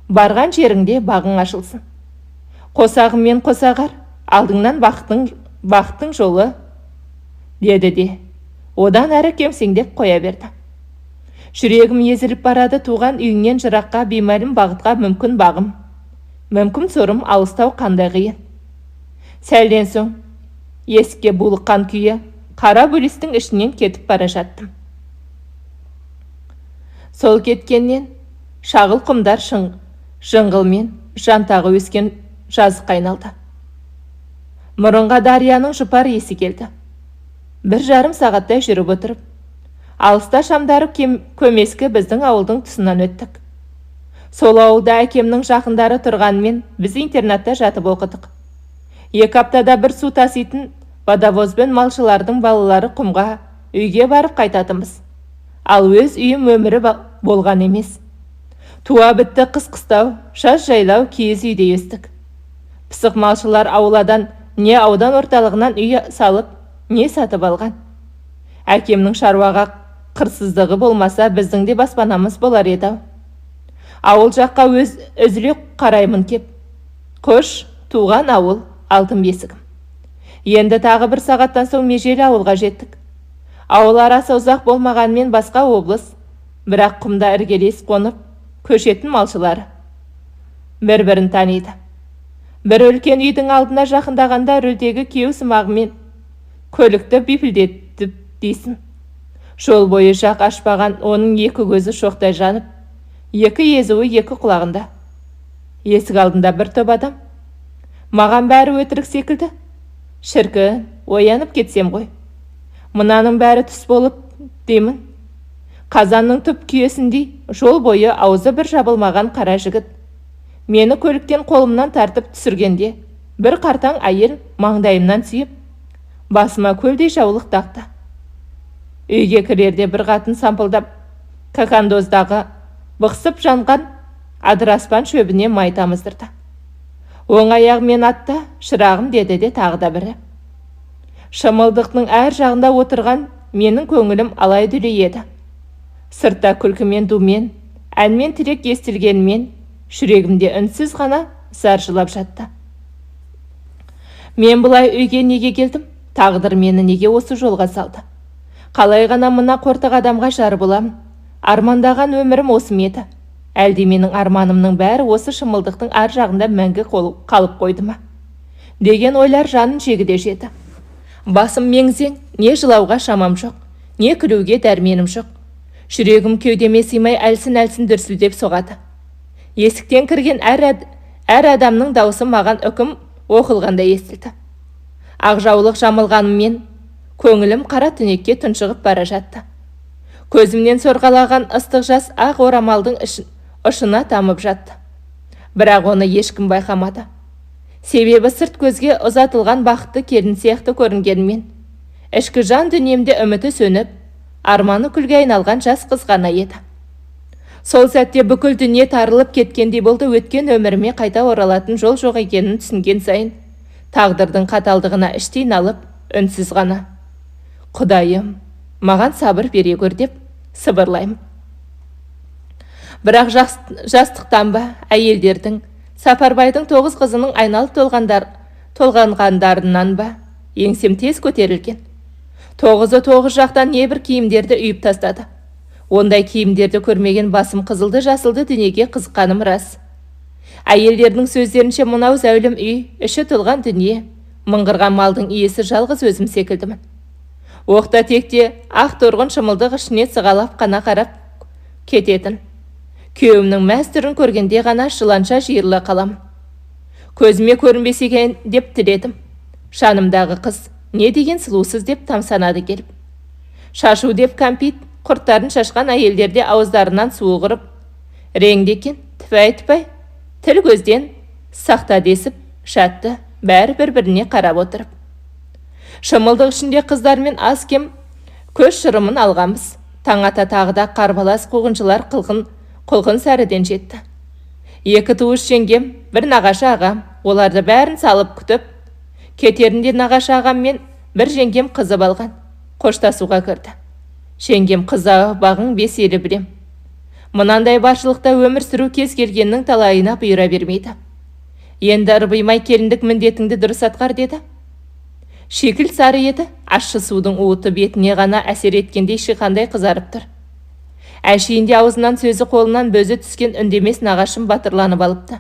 барған жеріңде бағың ашылсын. Қосағыңмен қосағар, алдыңнан бақыттың жолы», – деді де, одан әрі кемсеңдеп қоя берді. Жүрегім езіліп барады. Туған үйіңнен жыраққа, беймәлім бағытқа, мүмкін бағым, мүмкін сорым алыстау, қандай қиын. Сәлден соң есікке булыққан күйі қара бөлістің ішінен кетіп бара жаттым. Сол кеткеннен шағыл құмдар жыңғыл мен жантағы өскен жазыққа айналды. Мұрынға дарияның жұпар иісі келді. 1,5 сағаттай жүріп отырып, алыста шамдары көмескі біздің ауылдың тұсынан өттік. Сол ауылда әкемнің жақындары тұрғанымен, біз интернатта жатып оқыдық. 2 аптада бір су таситын водовозбен малшылардың балалары құмға үйге барып қайтатынбыз. Ал өз үйім өмірі болған емес. Туа бітті қыс қыстау, жаз жайлау, киіз үйде өстік. Пысық малшылар ауладан не аудан орталығынан үй салып, не сатып алған. Әкемнің шаруаға қырсыздығы болмаса, біздің де баспанамыз болар еді. Ауыл жаққа өз үзіле қараймын кеп. Қош, туған ауыл, алтын бесігім. Енді тағы бір сағаттан соң межелі ауылға жеттік. Ауыл арасы ұзақ болмағанымен, басқа облыс, бірақ құмда іргелес қонып көшетін малшылары бір-бірін таниды. Бір үлкен үйдің алдына жақындағанда рөлдегі күйеу сымағымен көлікті бипілдетіп дейсің. Жол бойы жақ ашпаған оның екі көзі шоқтай жанып, екі езуі екі құлағында. Есік алдында бір топ адам. Маған бәрі өтірік секілді. Шіркін, оянып кетсем ғой. Мынаның бәрі түс болып деймін. Қазанның түп күйесіндей жол бойы аузы бір жабылмаған қара жігіт. Мені көліктен қолымнан тартып түсіргенде бір қартаң әйел маңдайымнан сүйіп, басыма көлдей жаулық тақты. Үйге кірерде бір қатын сампылдап, кокандоздағы бықсып жанған адыраспан шөбіне май тамыздырды. Оң аяғымен атта, шырағым, деді де тағы да бірі. Шымылдықтың әр жағында отырған менің көңілім алай-дүлей еді. Сыртта күлкімен, думен, әнмен тілек естілгенімен жүрегімде үнсіз ғана зар жылап жатты. Мен бұлай үйге неге келдім? Тағдыр мені неге осы жолға салды? Қалай ғана мына қортық адамға жар боламын? Армандаған өмірім осы ма еді? Әлде менің арманымның бәрі осы шымылдықтың ар жағында мәңгі қалып қойды ма? Деген ойлар жанын жегіде жеді. Басым мең-зең, не жылауға шамам жоқ, не күлуге дәрменім жоқ. Жүрегім кеудеме сыймай әлсін-әлсін дүрсілдеп соғады. Есіктен кірген әр адамның даусы маған үкім оқылғандай естілді. Ақ жаулық жамылғаныммен көңілім қара түнекке тұншығып бара жатты. Көзімнен сорғалаған ыстық жас ақ орамалдың ұшына тамып жатты. Бірақ оны ешкім байқамады. Себебі сырт көзге ұзатылған бақытты келін сияқты көрінгенмен, ішкі жан дүниемде үміті сөніп, арманы күлге айналған жас қыз ғана еді. Сол сәтте бүкіл дүние тарылып кеткендей болды. Өткен өміріме қайта оралатын жол жоқ екенін түсінген сайын тағдырдың қаталдығына іштей налып, үнсіз ғана «Құдайым, маған сабыр бере көр» деп сыбырлаймын. Бірақ жастықтан ба, әйелдердің, Сапарбайдың 9 қызының айналып толғанғандарынан ба, еңсем тез көтерілген. 9-ы 9 жақтан небір киімдерді үйіп тастады. Ондай киімдерді көрмеген басым қызылды жасылды дүниеге қызыққаным рас. Әйелдердің сөздерінше мынау зәулім үй, іші толған дүние, мыңғырған малдың иесі жалғыз өзім секілдімін. Оқта текте ақ торғын шымылдық ішіне сығалап қана қарап кететін. Күйеуімнің мәз түрін көргенде ғана жыланша жиырыла қалам. Көзіме көрінбесе екен деп тіледім. Жанымдағы қыз не деген сұлусыз деп тамсанады келіп. Шашу деп кәмпит құрттарын шашқан әйелдерде ауыздарынан суы құрып, реңді екен, тіпәй-тіпәй, тіл көзден сақта десіп жатты, бәрі бір-біріне қарап отырып. Шымылдық ішінде қыздармен аз-кем көз шырымын алғанбыз. Таң ата тағы да қарбалас қуғыншылар құлқын сәріден жетті. 2 туыс жеңгем, бір нағашы ағам, оларды бәрін салып күтіп, кетерінде нағашы ағам мен бір жеңгем қызып алған, қоштасуға кірді. Жеңгем қыза бағың 5 елі білем. Мынандай баршылықта өмір сүру кез келгеннің талайына бұйыра бермейді. Енді ырбимай келіндік міндетіңді дұрыс атқар деді. Шикіл сары еді, ащы судың уыты бетіне ғана әсер еткендей шиқандай қызарып тұр. Әшейінде аузынан сөзі қолынан бөзі түскен үндемес нағашым батырланып алыпты.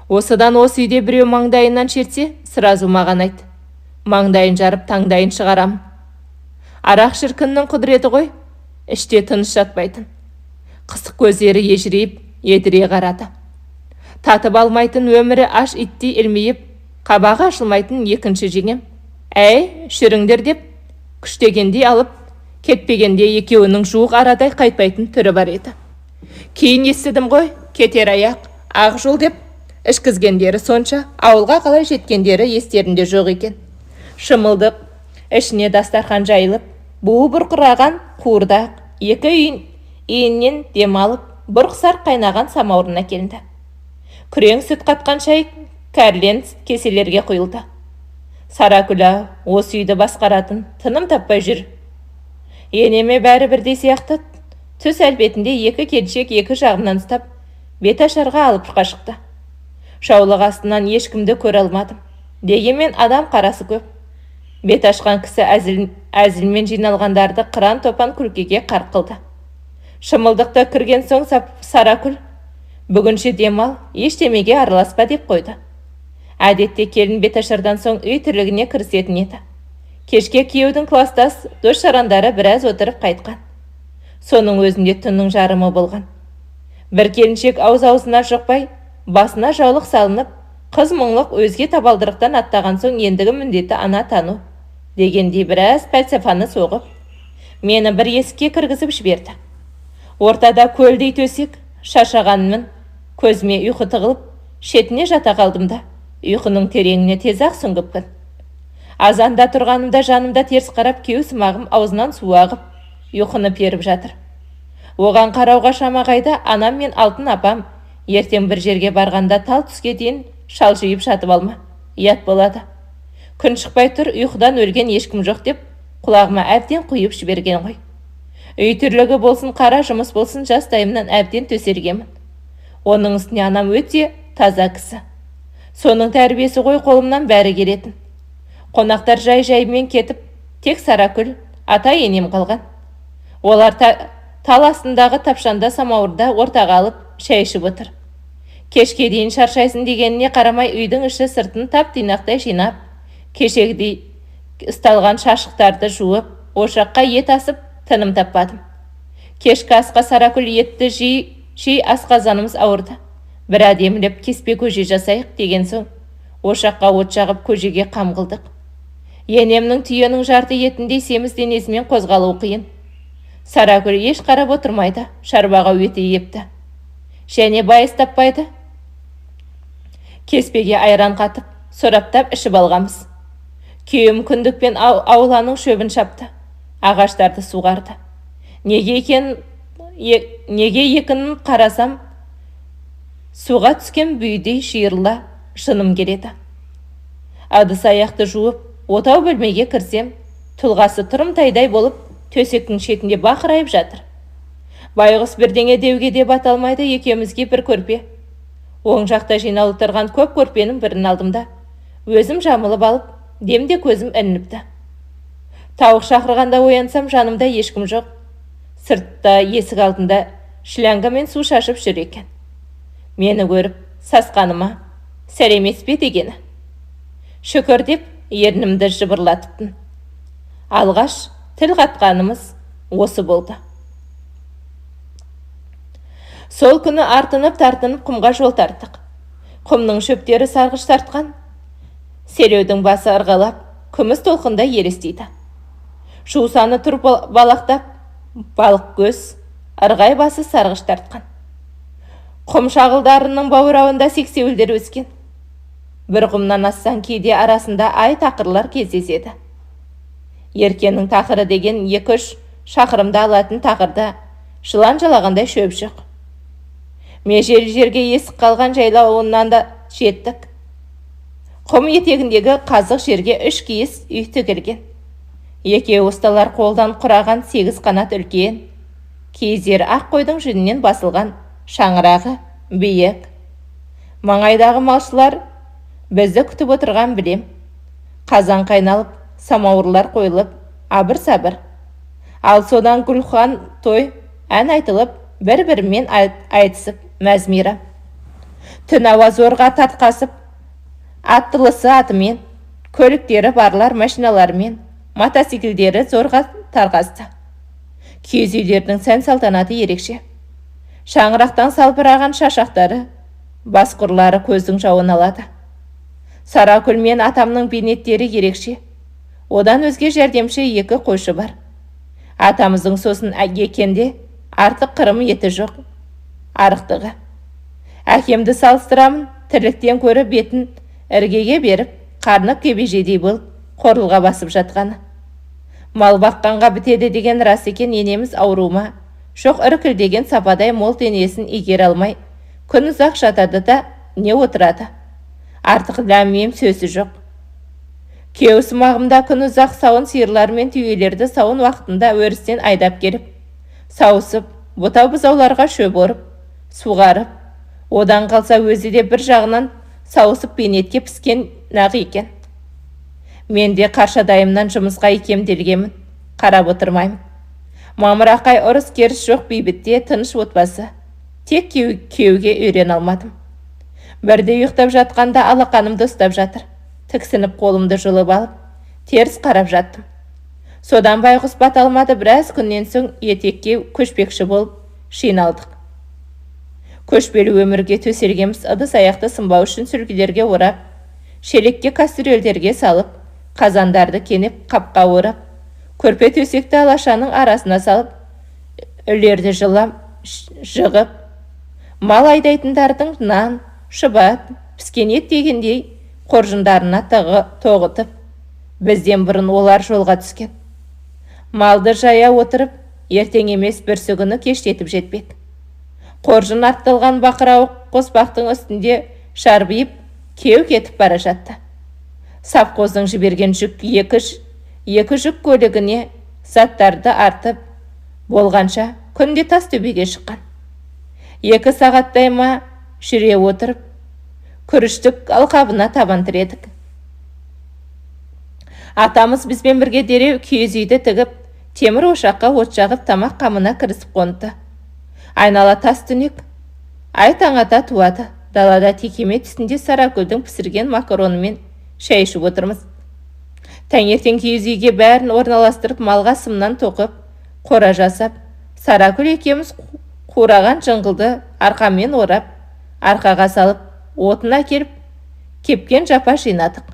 Осыдан осы үйде біреу маңдайынан шертсе, сразу маған айт. Маңдайын жарып, таңдайын шығарам. Арақ шіркіннің құдіреті ғой, іште тыныш жатпайтын. Қысық көздері ежірейіп, едіре қарады. Татып алмайтын өмірі аш иттей ілмейіп, қабағы ашылмайтын екінші жеңем. Әй, шіріңдер деп, күштегендей алып, кетпегенде екеуінің жуық арадай қайтпайтын түрі бар еді. Кейін естідім ғой, кетер аяқ, ақ жол деп, ішкізгендері сонша, ауылға қалай жеткендері естерінде жоқ екен. Шымылдық, ішіне дастархан жайылып, буы бұрқыраған қуырдақ, 2 иіннен дем алып, бұрқ-сарқ қайнаған самаурын әкелінді. Күрең сүт қатқан шай кәрлен кеселерге құйылды. Саракүл осы үйді басқаратын, тыным таппай жүр. Енеме бәрі бірдей сияқты түс әлпетінде 2 келіншек 2 жағымнан ұстап, бет ашарға алып қашықты. Жаулық астынан ешкімді көре алмадым. Дегенмен адам қарасы көп. Бет ашқан кісі әзілмен жиналғандарды қыран топан күлкіге қарқ қылды. Шымылдықта кірген соң Саракүл, бүгінше демал, ештемеге араласпа деп қойды. Әдетте келін бет ашардан соң үй тірлігіне кірісетін еді. Кешке күйеудің кластас дос жарандары біраз отырып қайтқан. Соның өзінде түннің жарымы болған. Бір келіншек ауыз-аузына жұқпай, басына жаулық салынып, қыз мұңлық өзге табалдырықтан аттаған соң ендігі міндеті ана тану, Дегендей біраз пәлсапаны соғып, мені бір есікке кіргізіп жіберді. Ортада көлдей төсек, шаршағанмын, көзіме ұйқы тығылып, шетіне жата қалдым да, ұйқының тереңіне тез-ақ сүңгіппін. Азанда тұрғанымда жанымда теріс қарап күйеусымағым аузынан су ағып, ұйқыны періп жатыр. Оған қарауға шама қайда, анам мен Алтын апам ертең бір жерге барғанда тал түске дейін шалжиып жатып алма, ұят болады. Күн шықпай тұр, ұйқыдан өлген ешкім жоқ деп құлағыма әбден құйып жіберген ғой. Үй тірлігі болсын, қара жұмыс болсын, жастайымнан әбден төселгенмін. Оның үстіне анам өте таза кісі. Соның тәрбиесі ғой, қолымнан бәрі келетін. Қонақтар жай-жайымен кетіп, тек Саракүл, ата-енем қалған. Олар тал астындағы тапшанда самауырда ортаға алып, шай ішіп отыр. Кешке дейін шаршайсың дегеніне қарамай үйдің іші сыртын тап-тұйнақтай жинап, кешегідей ұсталған шашықтарды жуып, ошаққа ет асып, тыным таппадым. Кешкі асқа Саракүл етті жей асқазанымыз ауырды. Бір әдемілеп кеспе көже жасайық деген соң, ошаққа от жағып көжеге қам қылдық. Енемнің түйенің жарты етіндей семіз денесімен қозғалу қиын. Саракүл еш қарап отырмайды, шарбаға өте епті. Және байыз таппайды. Кеспеге айран қатып, сораптап ішіп алғанбыз. Күйеуім күндікпен ауланың шөбін шапты, ағаштарды суғарды. Неге екенін қарасам, суға түскен бүйдей жиырыла жыным келеді. Ыдыс аяқты жуып, отау бөлмеге кірсем, тұлғасы тұрымтайдай болып, төсектің шетінде бақырайып жатыр. Байғұс бірдеңе деуге де бата алмайды, екеумізге бір көрпе. Оң жақта жиналып тұрған көп көрпенің бірін алдым да, өзім жамылып алып, демде көзім ілініпті. Тауық шақырғанда оянсам, жанымда ешкім жоқ. Сыртта есік алдында шлангамен су шашып жүр екен. Мені көріп, сасқаныма, сәлеметсіз бе дегені. Шүкір деп ернімді жыбырлатыппын. Алғаш тіл қатқанымыз осы болды. Сол күні артынып-тартынып құмға жол тарттық. Құмның шөптері сарғыш тартқан, селеудің басы ырғалап, күміс толқында елестейді. Жусаны тұр балақтап, балық көз, ырғай басы сарғыш тартқан. Құм шағылдарының баурауында сексеуілдер өскен. Бір құмнан ассаң кейде арасында ай тақырлар кездеседі. Еркенің тақыры деген 2-3 шақырымда алатын тақырда жылан жалағандай шөп жоқ. Межелі жерге есік қалған жайлауынан да жеттік. Құм етегіндегі қазық жерге 3 киіз үй тігілген. Екеуі ұсталар қолдан құраған 8 қанат үлкен, киіздері ақ қойдың жүнінен басылған, шаңырағы биік. Маңайдағы малшылар бізді күтіп отырған білем. Қазан қайналып, самауырлар қойылып, абыр-сабыр. Ал содан гүлхан той ән айтылып, бір-бірімен айтысып мәз-мейрам. Түн ауа зорға тартқасып, аттылысы атымен, көліктері барлар машиналарымен, мотоциклдері зорға тарғасты. Киіз үйлердің сән салтанаты ерекше. Шаңырақтан салбыраған шашақтары, басқұрлары көздің жауын алады. Саракүл мен атамның бейнеттері ерекше. Одан өзге жәрдемші 2 қойшы бар. Атамыздың сосын екенде артық қырым еті жоқ, арықтығы. Әкемді салыстырамын, тірліктен көрі бетін іргеге беріп, қарны кебежедей болып қорылға басып жатқаны. Мал баққанға бітеді деген рас екен, енеміз аурума, жоқ іркілдеген сападай мол денесін игере алмай, күн ұзақ жатады да не отырады. Артық ләм-мим сөзі жоқ. Күйеусымағымда күн ұзақ сауын сиырлар мен түйелерді сауын уақытында өрістен айдап келіп, сауысып, бұта бұзауларға шөп орып, суғарып, одан қалса өзі де бір жағынан сауысып бейнетке піскен нақ екен. Мен де қаршадайымнан жұмысқа икемделгенмін, қарап отырмаймын. Мамырақай ұрыс-керіс жоқ бейбітте тыныш отбасы. Тек күйеуге үйрене алмадым. Бірде ұйықтап жатқанда алақанымды ұстап жатыр. Тіксініп қолымды жұлып алып, теріс қарап жаттым. Содан байғұс бата алмады, біраз күннен соң етекке көшпекші болып жиналдық. Көшпелі өмірге төселгенбіз, ыдыс аяқты сынбау үшін сүлгілерге орап, шелекке кастрюльдерге салып, Қазандарды кенеп қапқа орап, көрпе төсекті алашаның арасына салып, үйлерді жылап жығып, мал айдайтындардың нан, шұбат, піскен ет дегендей қоржындарына тоғытып, бізден бұрын олар жолға түскен. Малды жая отырып, ертең емес бүрсігүні кештетіп жетпек. Қоржын арттылған бақырауық қоспақтың үстінде шарбиып, кеу кетіп бара жатты. Совхоздың жіберген жүк екі жүк көлігіне заттарды артып болғанша күнде тас төбеге шыққан. 2 сағаттай ма жүре отырып, күріштік алқабына табан тіредік. Атамыз бізбен бірге дереу киіз үйді тігіп, темір ошаққа от жағып тамақ қамына кірісіп қонды. Айнала тас түнек, ай таң ата туады. Далада текеме түсінде Саракөлдің пісірген макаронымен шай ішіп отырмыз. Таңертең киіз үйге бәрін орналастырып, малға сымнан тоқып, қора жасап, Саракөл екеуміз қураған жыңғылды арқамен орап, арқаға салып, отын әкеліп, кепкен жапа жинадық.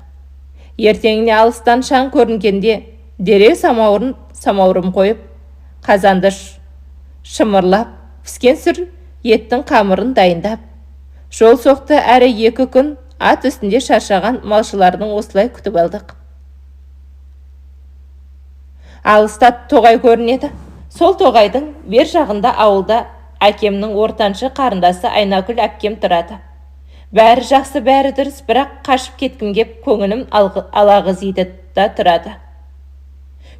Ертеңіне алыстан шаң көрінгенде дереу самаурын қойып, қазанды шымырлап, піскен сүр еттің қамырын дайындап, жол соқты. Әрі 2 күн ат үстінде шаршаған малшылардың осылай күтіп алдық. Алыста тоғай көрінеді. Сол тоғайдың бер жағында ауылда әкемнің ортаншы қарындасы Айнагүл әпкем тұрады. Бәрі жақсы, бәрі дұрыс, бірақ қашып кеткім кеп, көңілім алағызиды да тұрады.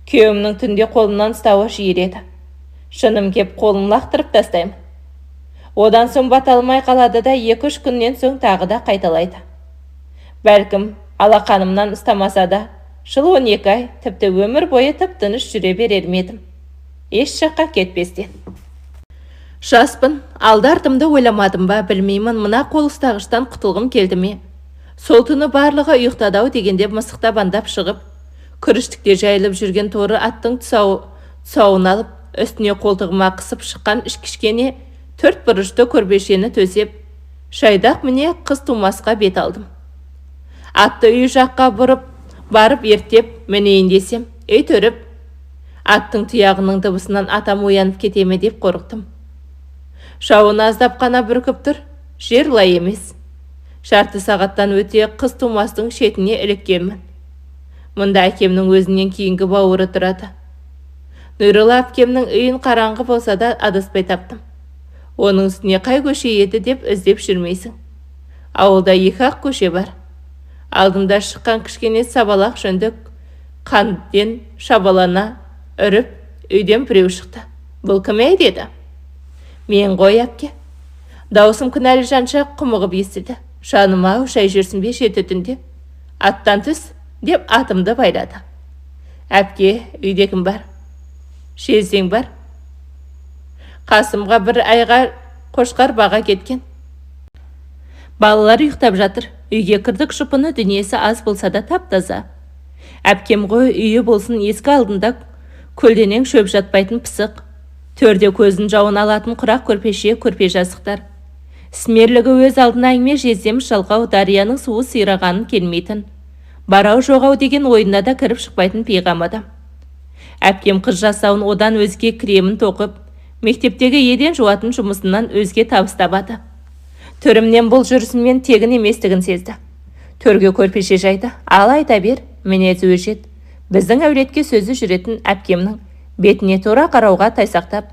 Күйеуімнің түнде қолымнан ұстауы жиіледі. Шыным кеп қолын лақтырып тастаймын. Одан соң бата алмай қалады да 2-3 күннен соң тағы да қайталайды. Бәлкім, алақанымнан ұстамаса да, жыл 12 ай, тіпті өмір бойы тып-тыныш жүре берер ме едім. Еш жаққа кетпестен. Жаспын, алды артымды ойламадым ба, білмеймін, мына қол ұстағыштан құтылғым келді ме? Сол түні барлығы ұйықтады-ау дегенде мысықта бандап шығып, күріштікте жайылып жүрген торы аттың тұсауын алып, үстіне қолтығыма қысып шыққан кішкене 4 бұрышты көрпешені төсеп, жайдақ міне қыз тумасқа бет алдым. Атты үй жаққа бұрып, барып ерттеп мінейін десем, үй төріп, аттың тұяғының дыбысынан атам оянып кете ме деп қорықтым. Жауын аздап қана бүркіп тұр, жер лай емес. Жарты сағаттан өте қыз тумастың шетіне іліккенмін. Мұнда әкемнің өзінен кейінгі бауыры тұрады. Нұрила әпкемнің үйін қараңғы болса да адаспай таптым. Оның үстіне қай көше еді деп іздеп жүрмейсің. Ауылда 2-ақ көше бар. Алдымда шыққан кішкене сабалақ жөнді қанден шабалана үріп, үйден біреу шықты. Бұл кім ей деді. Мен ғой, әпке. Даусым күнәлі жанша құмығып естілді. Жаным ау, шай жүрсін бе 7 түнде? Аттан түс, деп атымды байлады. Әпке, үйде кім бар? Жездең бар. Қасымға бір айға қошқар баға кеткен. Балалар ұйықтап жатыр. Үйге кірдік, жұпыны дүниесі аз болса да тап-таза. Әпкем ғой, үйі болсын ескі алдында көлденең шөп жатпайтын пысық. Төрде көзін жауын алатын құрақ көрпеше, көрпе жазықтар. Ісмерлігі өз алдына әңгіме, жездеміз жалқау, дарияның суы сирағанын келмейтін. Барау жоғау деген ойына да кіріп шықпайтын пейғам адам. Әпкем қыз жасауын одан өзге кремін тоқып, мектептегі еден жуатын жұмысынан өзге табыс табады. Төрімнен бұл жүрісіммен тегін еместігін сезді. Төрге көрпеше жайды, ал айта бер, мінезі өжет. Біздің әулетке сөзі жүретін әпкемнің бетіне тура қарауға тайсақтап,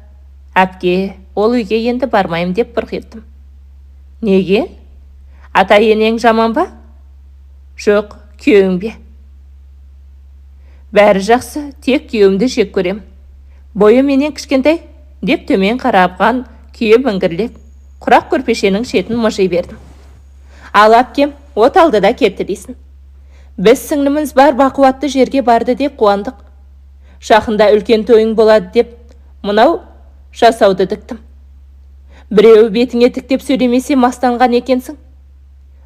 әпке, ол үйге енді бармаймын деп бұрқ еттім. Неге? Ата-енең жаман ба? Жоқ, күйеуің бе? Бәрі жақсы, тек күйеуімді жек көрем. Бойы менен кішкентай, деп төмен қарапқан күйе міңгірлеп, құрақ көрпешенің шетін мыжи бердім. Ал әпкем, от алды да кетті дейсін. Біз сіңліміз бар бақуатты жерге барды деп қуандық. Жақында үлкен тойың болады деп мынау жасауды тіктім. Біреуі бетіңе тіктеп сөйлемесе мастанған екенсің.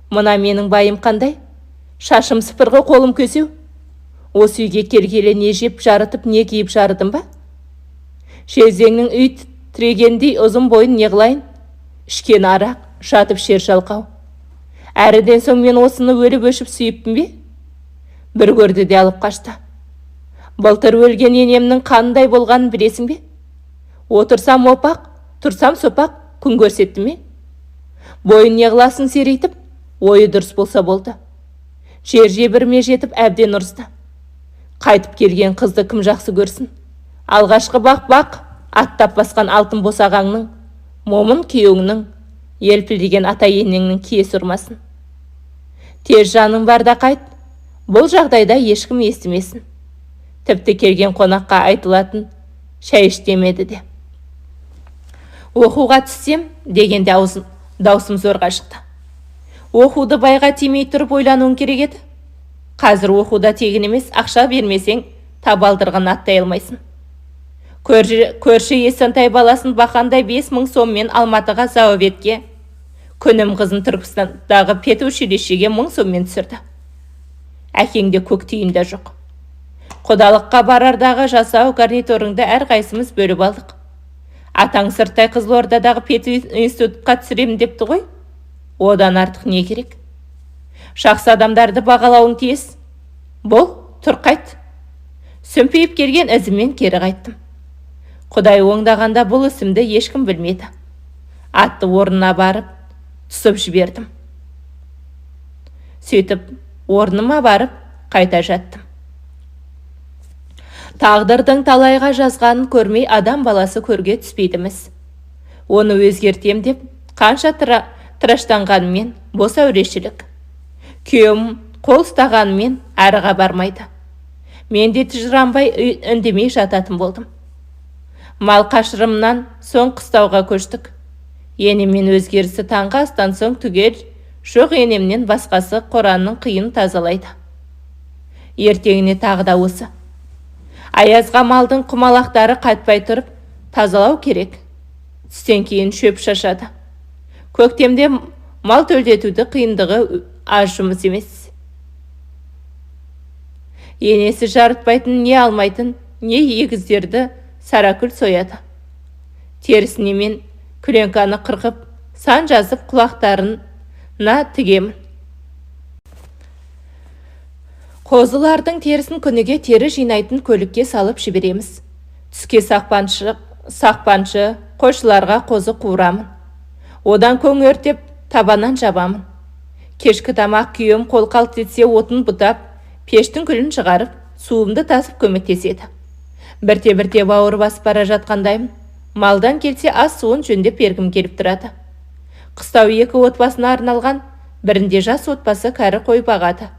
Мына менің байым қандай? Шашым сыпырғы, қолым көсеу. Осы үйге келгелі не жеп жарытып, не киіп жарыдым ба? Жездеңнің үй тірегендей ұзын бойын не қылайын? Ішкен арақ, жатып шер жалқау. Әріден соң мен осыны өліп өшіп сүйіппін бе? Бір көрді де алып қашты. Былтыр өлген енемнің қандай болғанын білесің бе? Отырсам опақ, тұрсам сопақ күн көрсетті ме? Бойын не қыласың серейтіп, ойы дұрыс болса болды. Жер жебіріме жетіп әбден ұрысты. Қайтып келген қызды кім жақсы көрсін? Алғашқы бақ-бақ аттап басқан алтын босағаңның, момын күйеуіңнің, елпілдеген ата-енеңнің киесі ұрмасын. Тез жаның барда қайт, бұл жағдайда ешкім естімесін. Тіпті келген қонаққа айтылатын шай іш демеді де. Оқуға түссем дегенде даусым зорға шықты. Оқуды байға тимей тұрып ойлануың керек еді. Қазір оқуда тегін емес, ақша бермесең табалдырығын аттай алмайсың. Көрші Есентай баласын бақандай 5000 соммен Алматыға зауветке, күнім қызын Түркістандағы педучилищеге 1000 соммен түсірді. Әкеңде көк тиын да жоқ. Құдалыққа барардағы жасау гарнитурыңды әрқайсымыз бөліп алдық. Атаң сырттай Қызылордадағы пединститутқа түсіремін депті ғой. Одан артық не керек? Жақсы адамдарды бағалауың тиіс. Бол, тұр қайт. Сүмпиіп келген ізіммен кері қайттым. Құдай оңдағанда бұл ісімді ешкім білмеді. Атты орнына барып, түсіп жібердім. Сөйтіп, орныма барып, қайта жаттым. Тағдырдың талайға жазғанын көрмей адам баласы көрге түспейдіміз. Оны өзгертем деп қанша тыраштанғанымен бос әурешілік. Күйеуім қол ұстағанымен арыға бармайды. Мен де тыжыранбай үндемей жататын болдым. Мал қашырымнан соң қыстауға көштік. Енеммен өзгерісі таңғы астан соң түгел жоқ, енемнен басқасы қораның қиын тазалайды. Ертеңіне тағы да осы. Аязға малдың құмалақтары қатпай тұрып тазалау керек. Түстен кейін шөп шашады. Көктемде мал төлдетуді қиындығы аз жұмыс емес. Енесі жарытпайтын, не алмайтын, не егіздерді Саракүл сояды. Терісіне мен күленканы қырқып, сан жазып құлақтарына тігемін. Қозылардың терісін күніге тері жинайтын көлікке салып жібереміз. Түске сақпаншы, қойшыларға қозы қуырамын. Одан көң өртеп, табаннан жабамын. Кешкі тамақ күйеуім қол қалт етсе отын бұтап, пештің күлін шығарып, суымды тасып көмектеседі. Бірте-бірте бауыр басып бара жатқандаймын. Малдан келсе ас суын жөндеп бергім келіп тұрады. Қыстау екі отбасына арналған, бірінде жас отбасы кәрі қой бағады.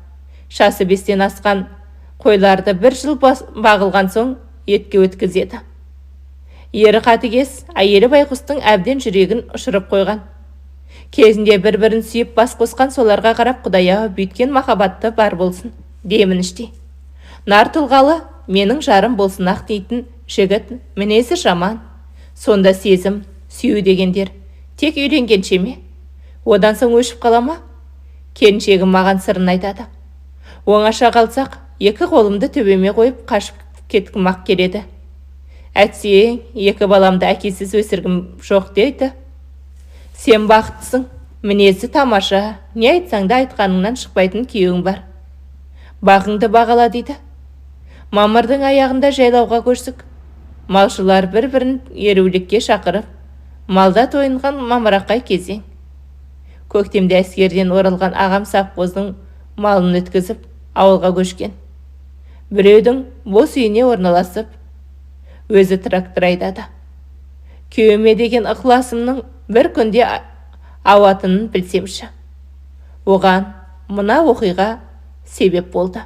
Жасы 5-тен асқан қойларды бір жыл бағылған соң етке өткізеді. Ері қатыгез, әйелі байғұстың әбден жүрегін ұшырып қойған. Кезінде бір-бірін сүйіп бас қосқан соларға қарап, Құдай-ау, бүйткен махаббатты бар болсын деймін іштей. Нар тұлғалы менің жарым болсын ақ дейтін жігіт мінезі жаман. Сонда сезім, сүю дегендер тек үйленгенше ме? Одан соң өшіп қала ма? Келіншегім маған сырын айтады. Оңаша қалсақ, екі қолымды төбеме қойып қашып кеткім ақ келеді. Әтсең, екі баламды әкесіз өсіргім жоқ дейді. Сен бақыттысың, мінезі тамаша, не айтсаң да айтқаныңнан шықпайтын күйеуің бар. Бағыңды бағала дейді. Мамырдың аяғында жайлауға көштік. Малшылар бір-бірін ерулікке шақырып, малда тойынған мамырақай кезең. Көктемде әскерден оралған ағам совхоздың малын өткізіп, ауылға көшкен. Біреудің бос үйіне орналасып, өзі трактор айдады. Күйеуіме деген ықыласымның бір күнде ауатынын білсемші. Оған мына оқиға себеп болды.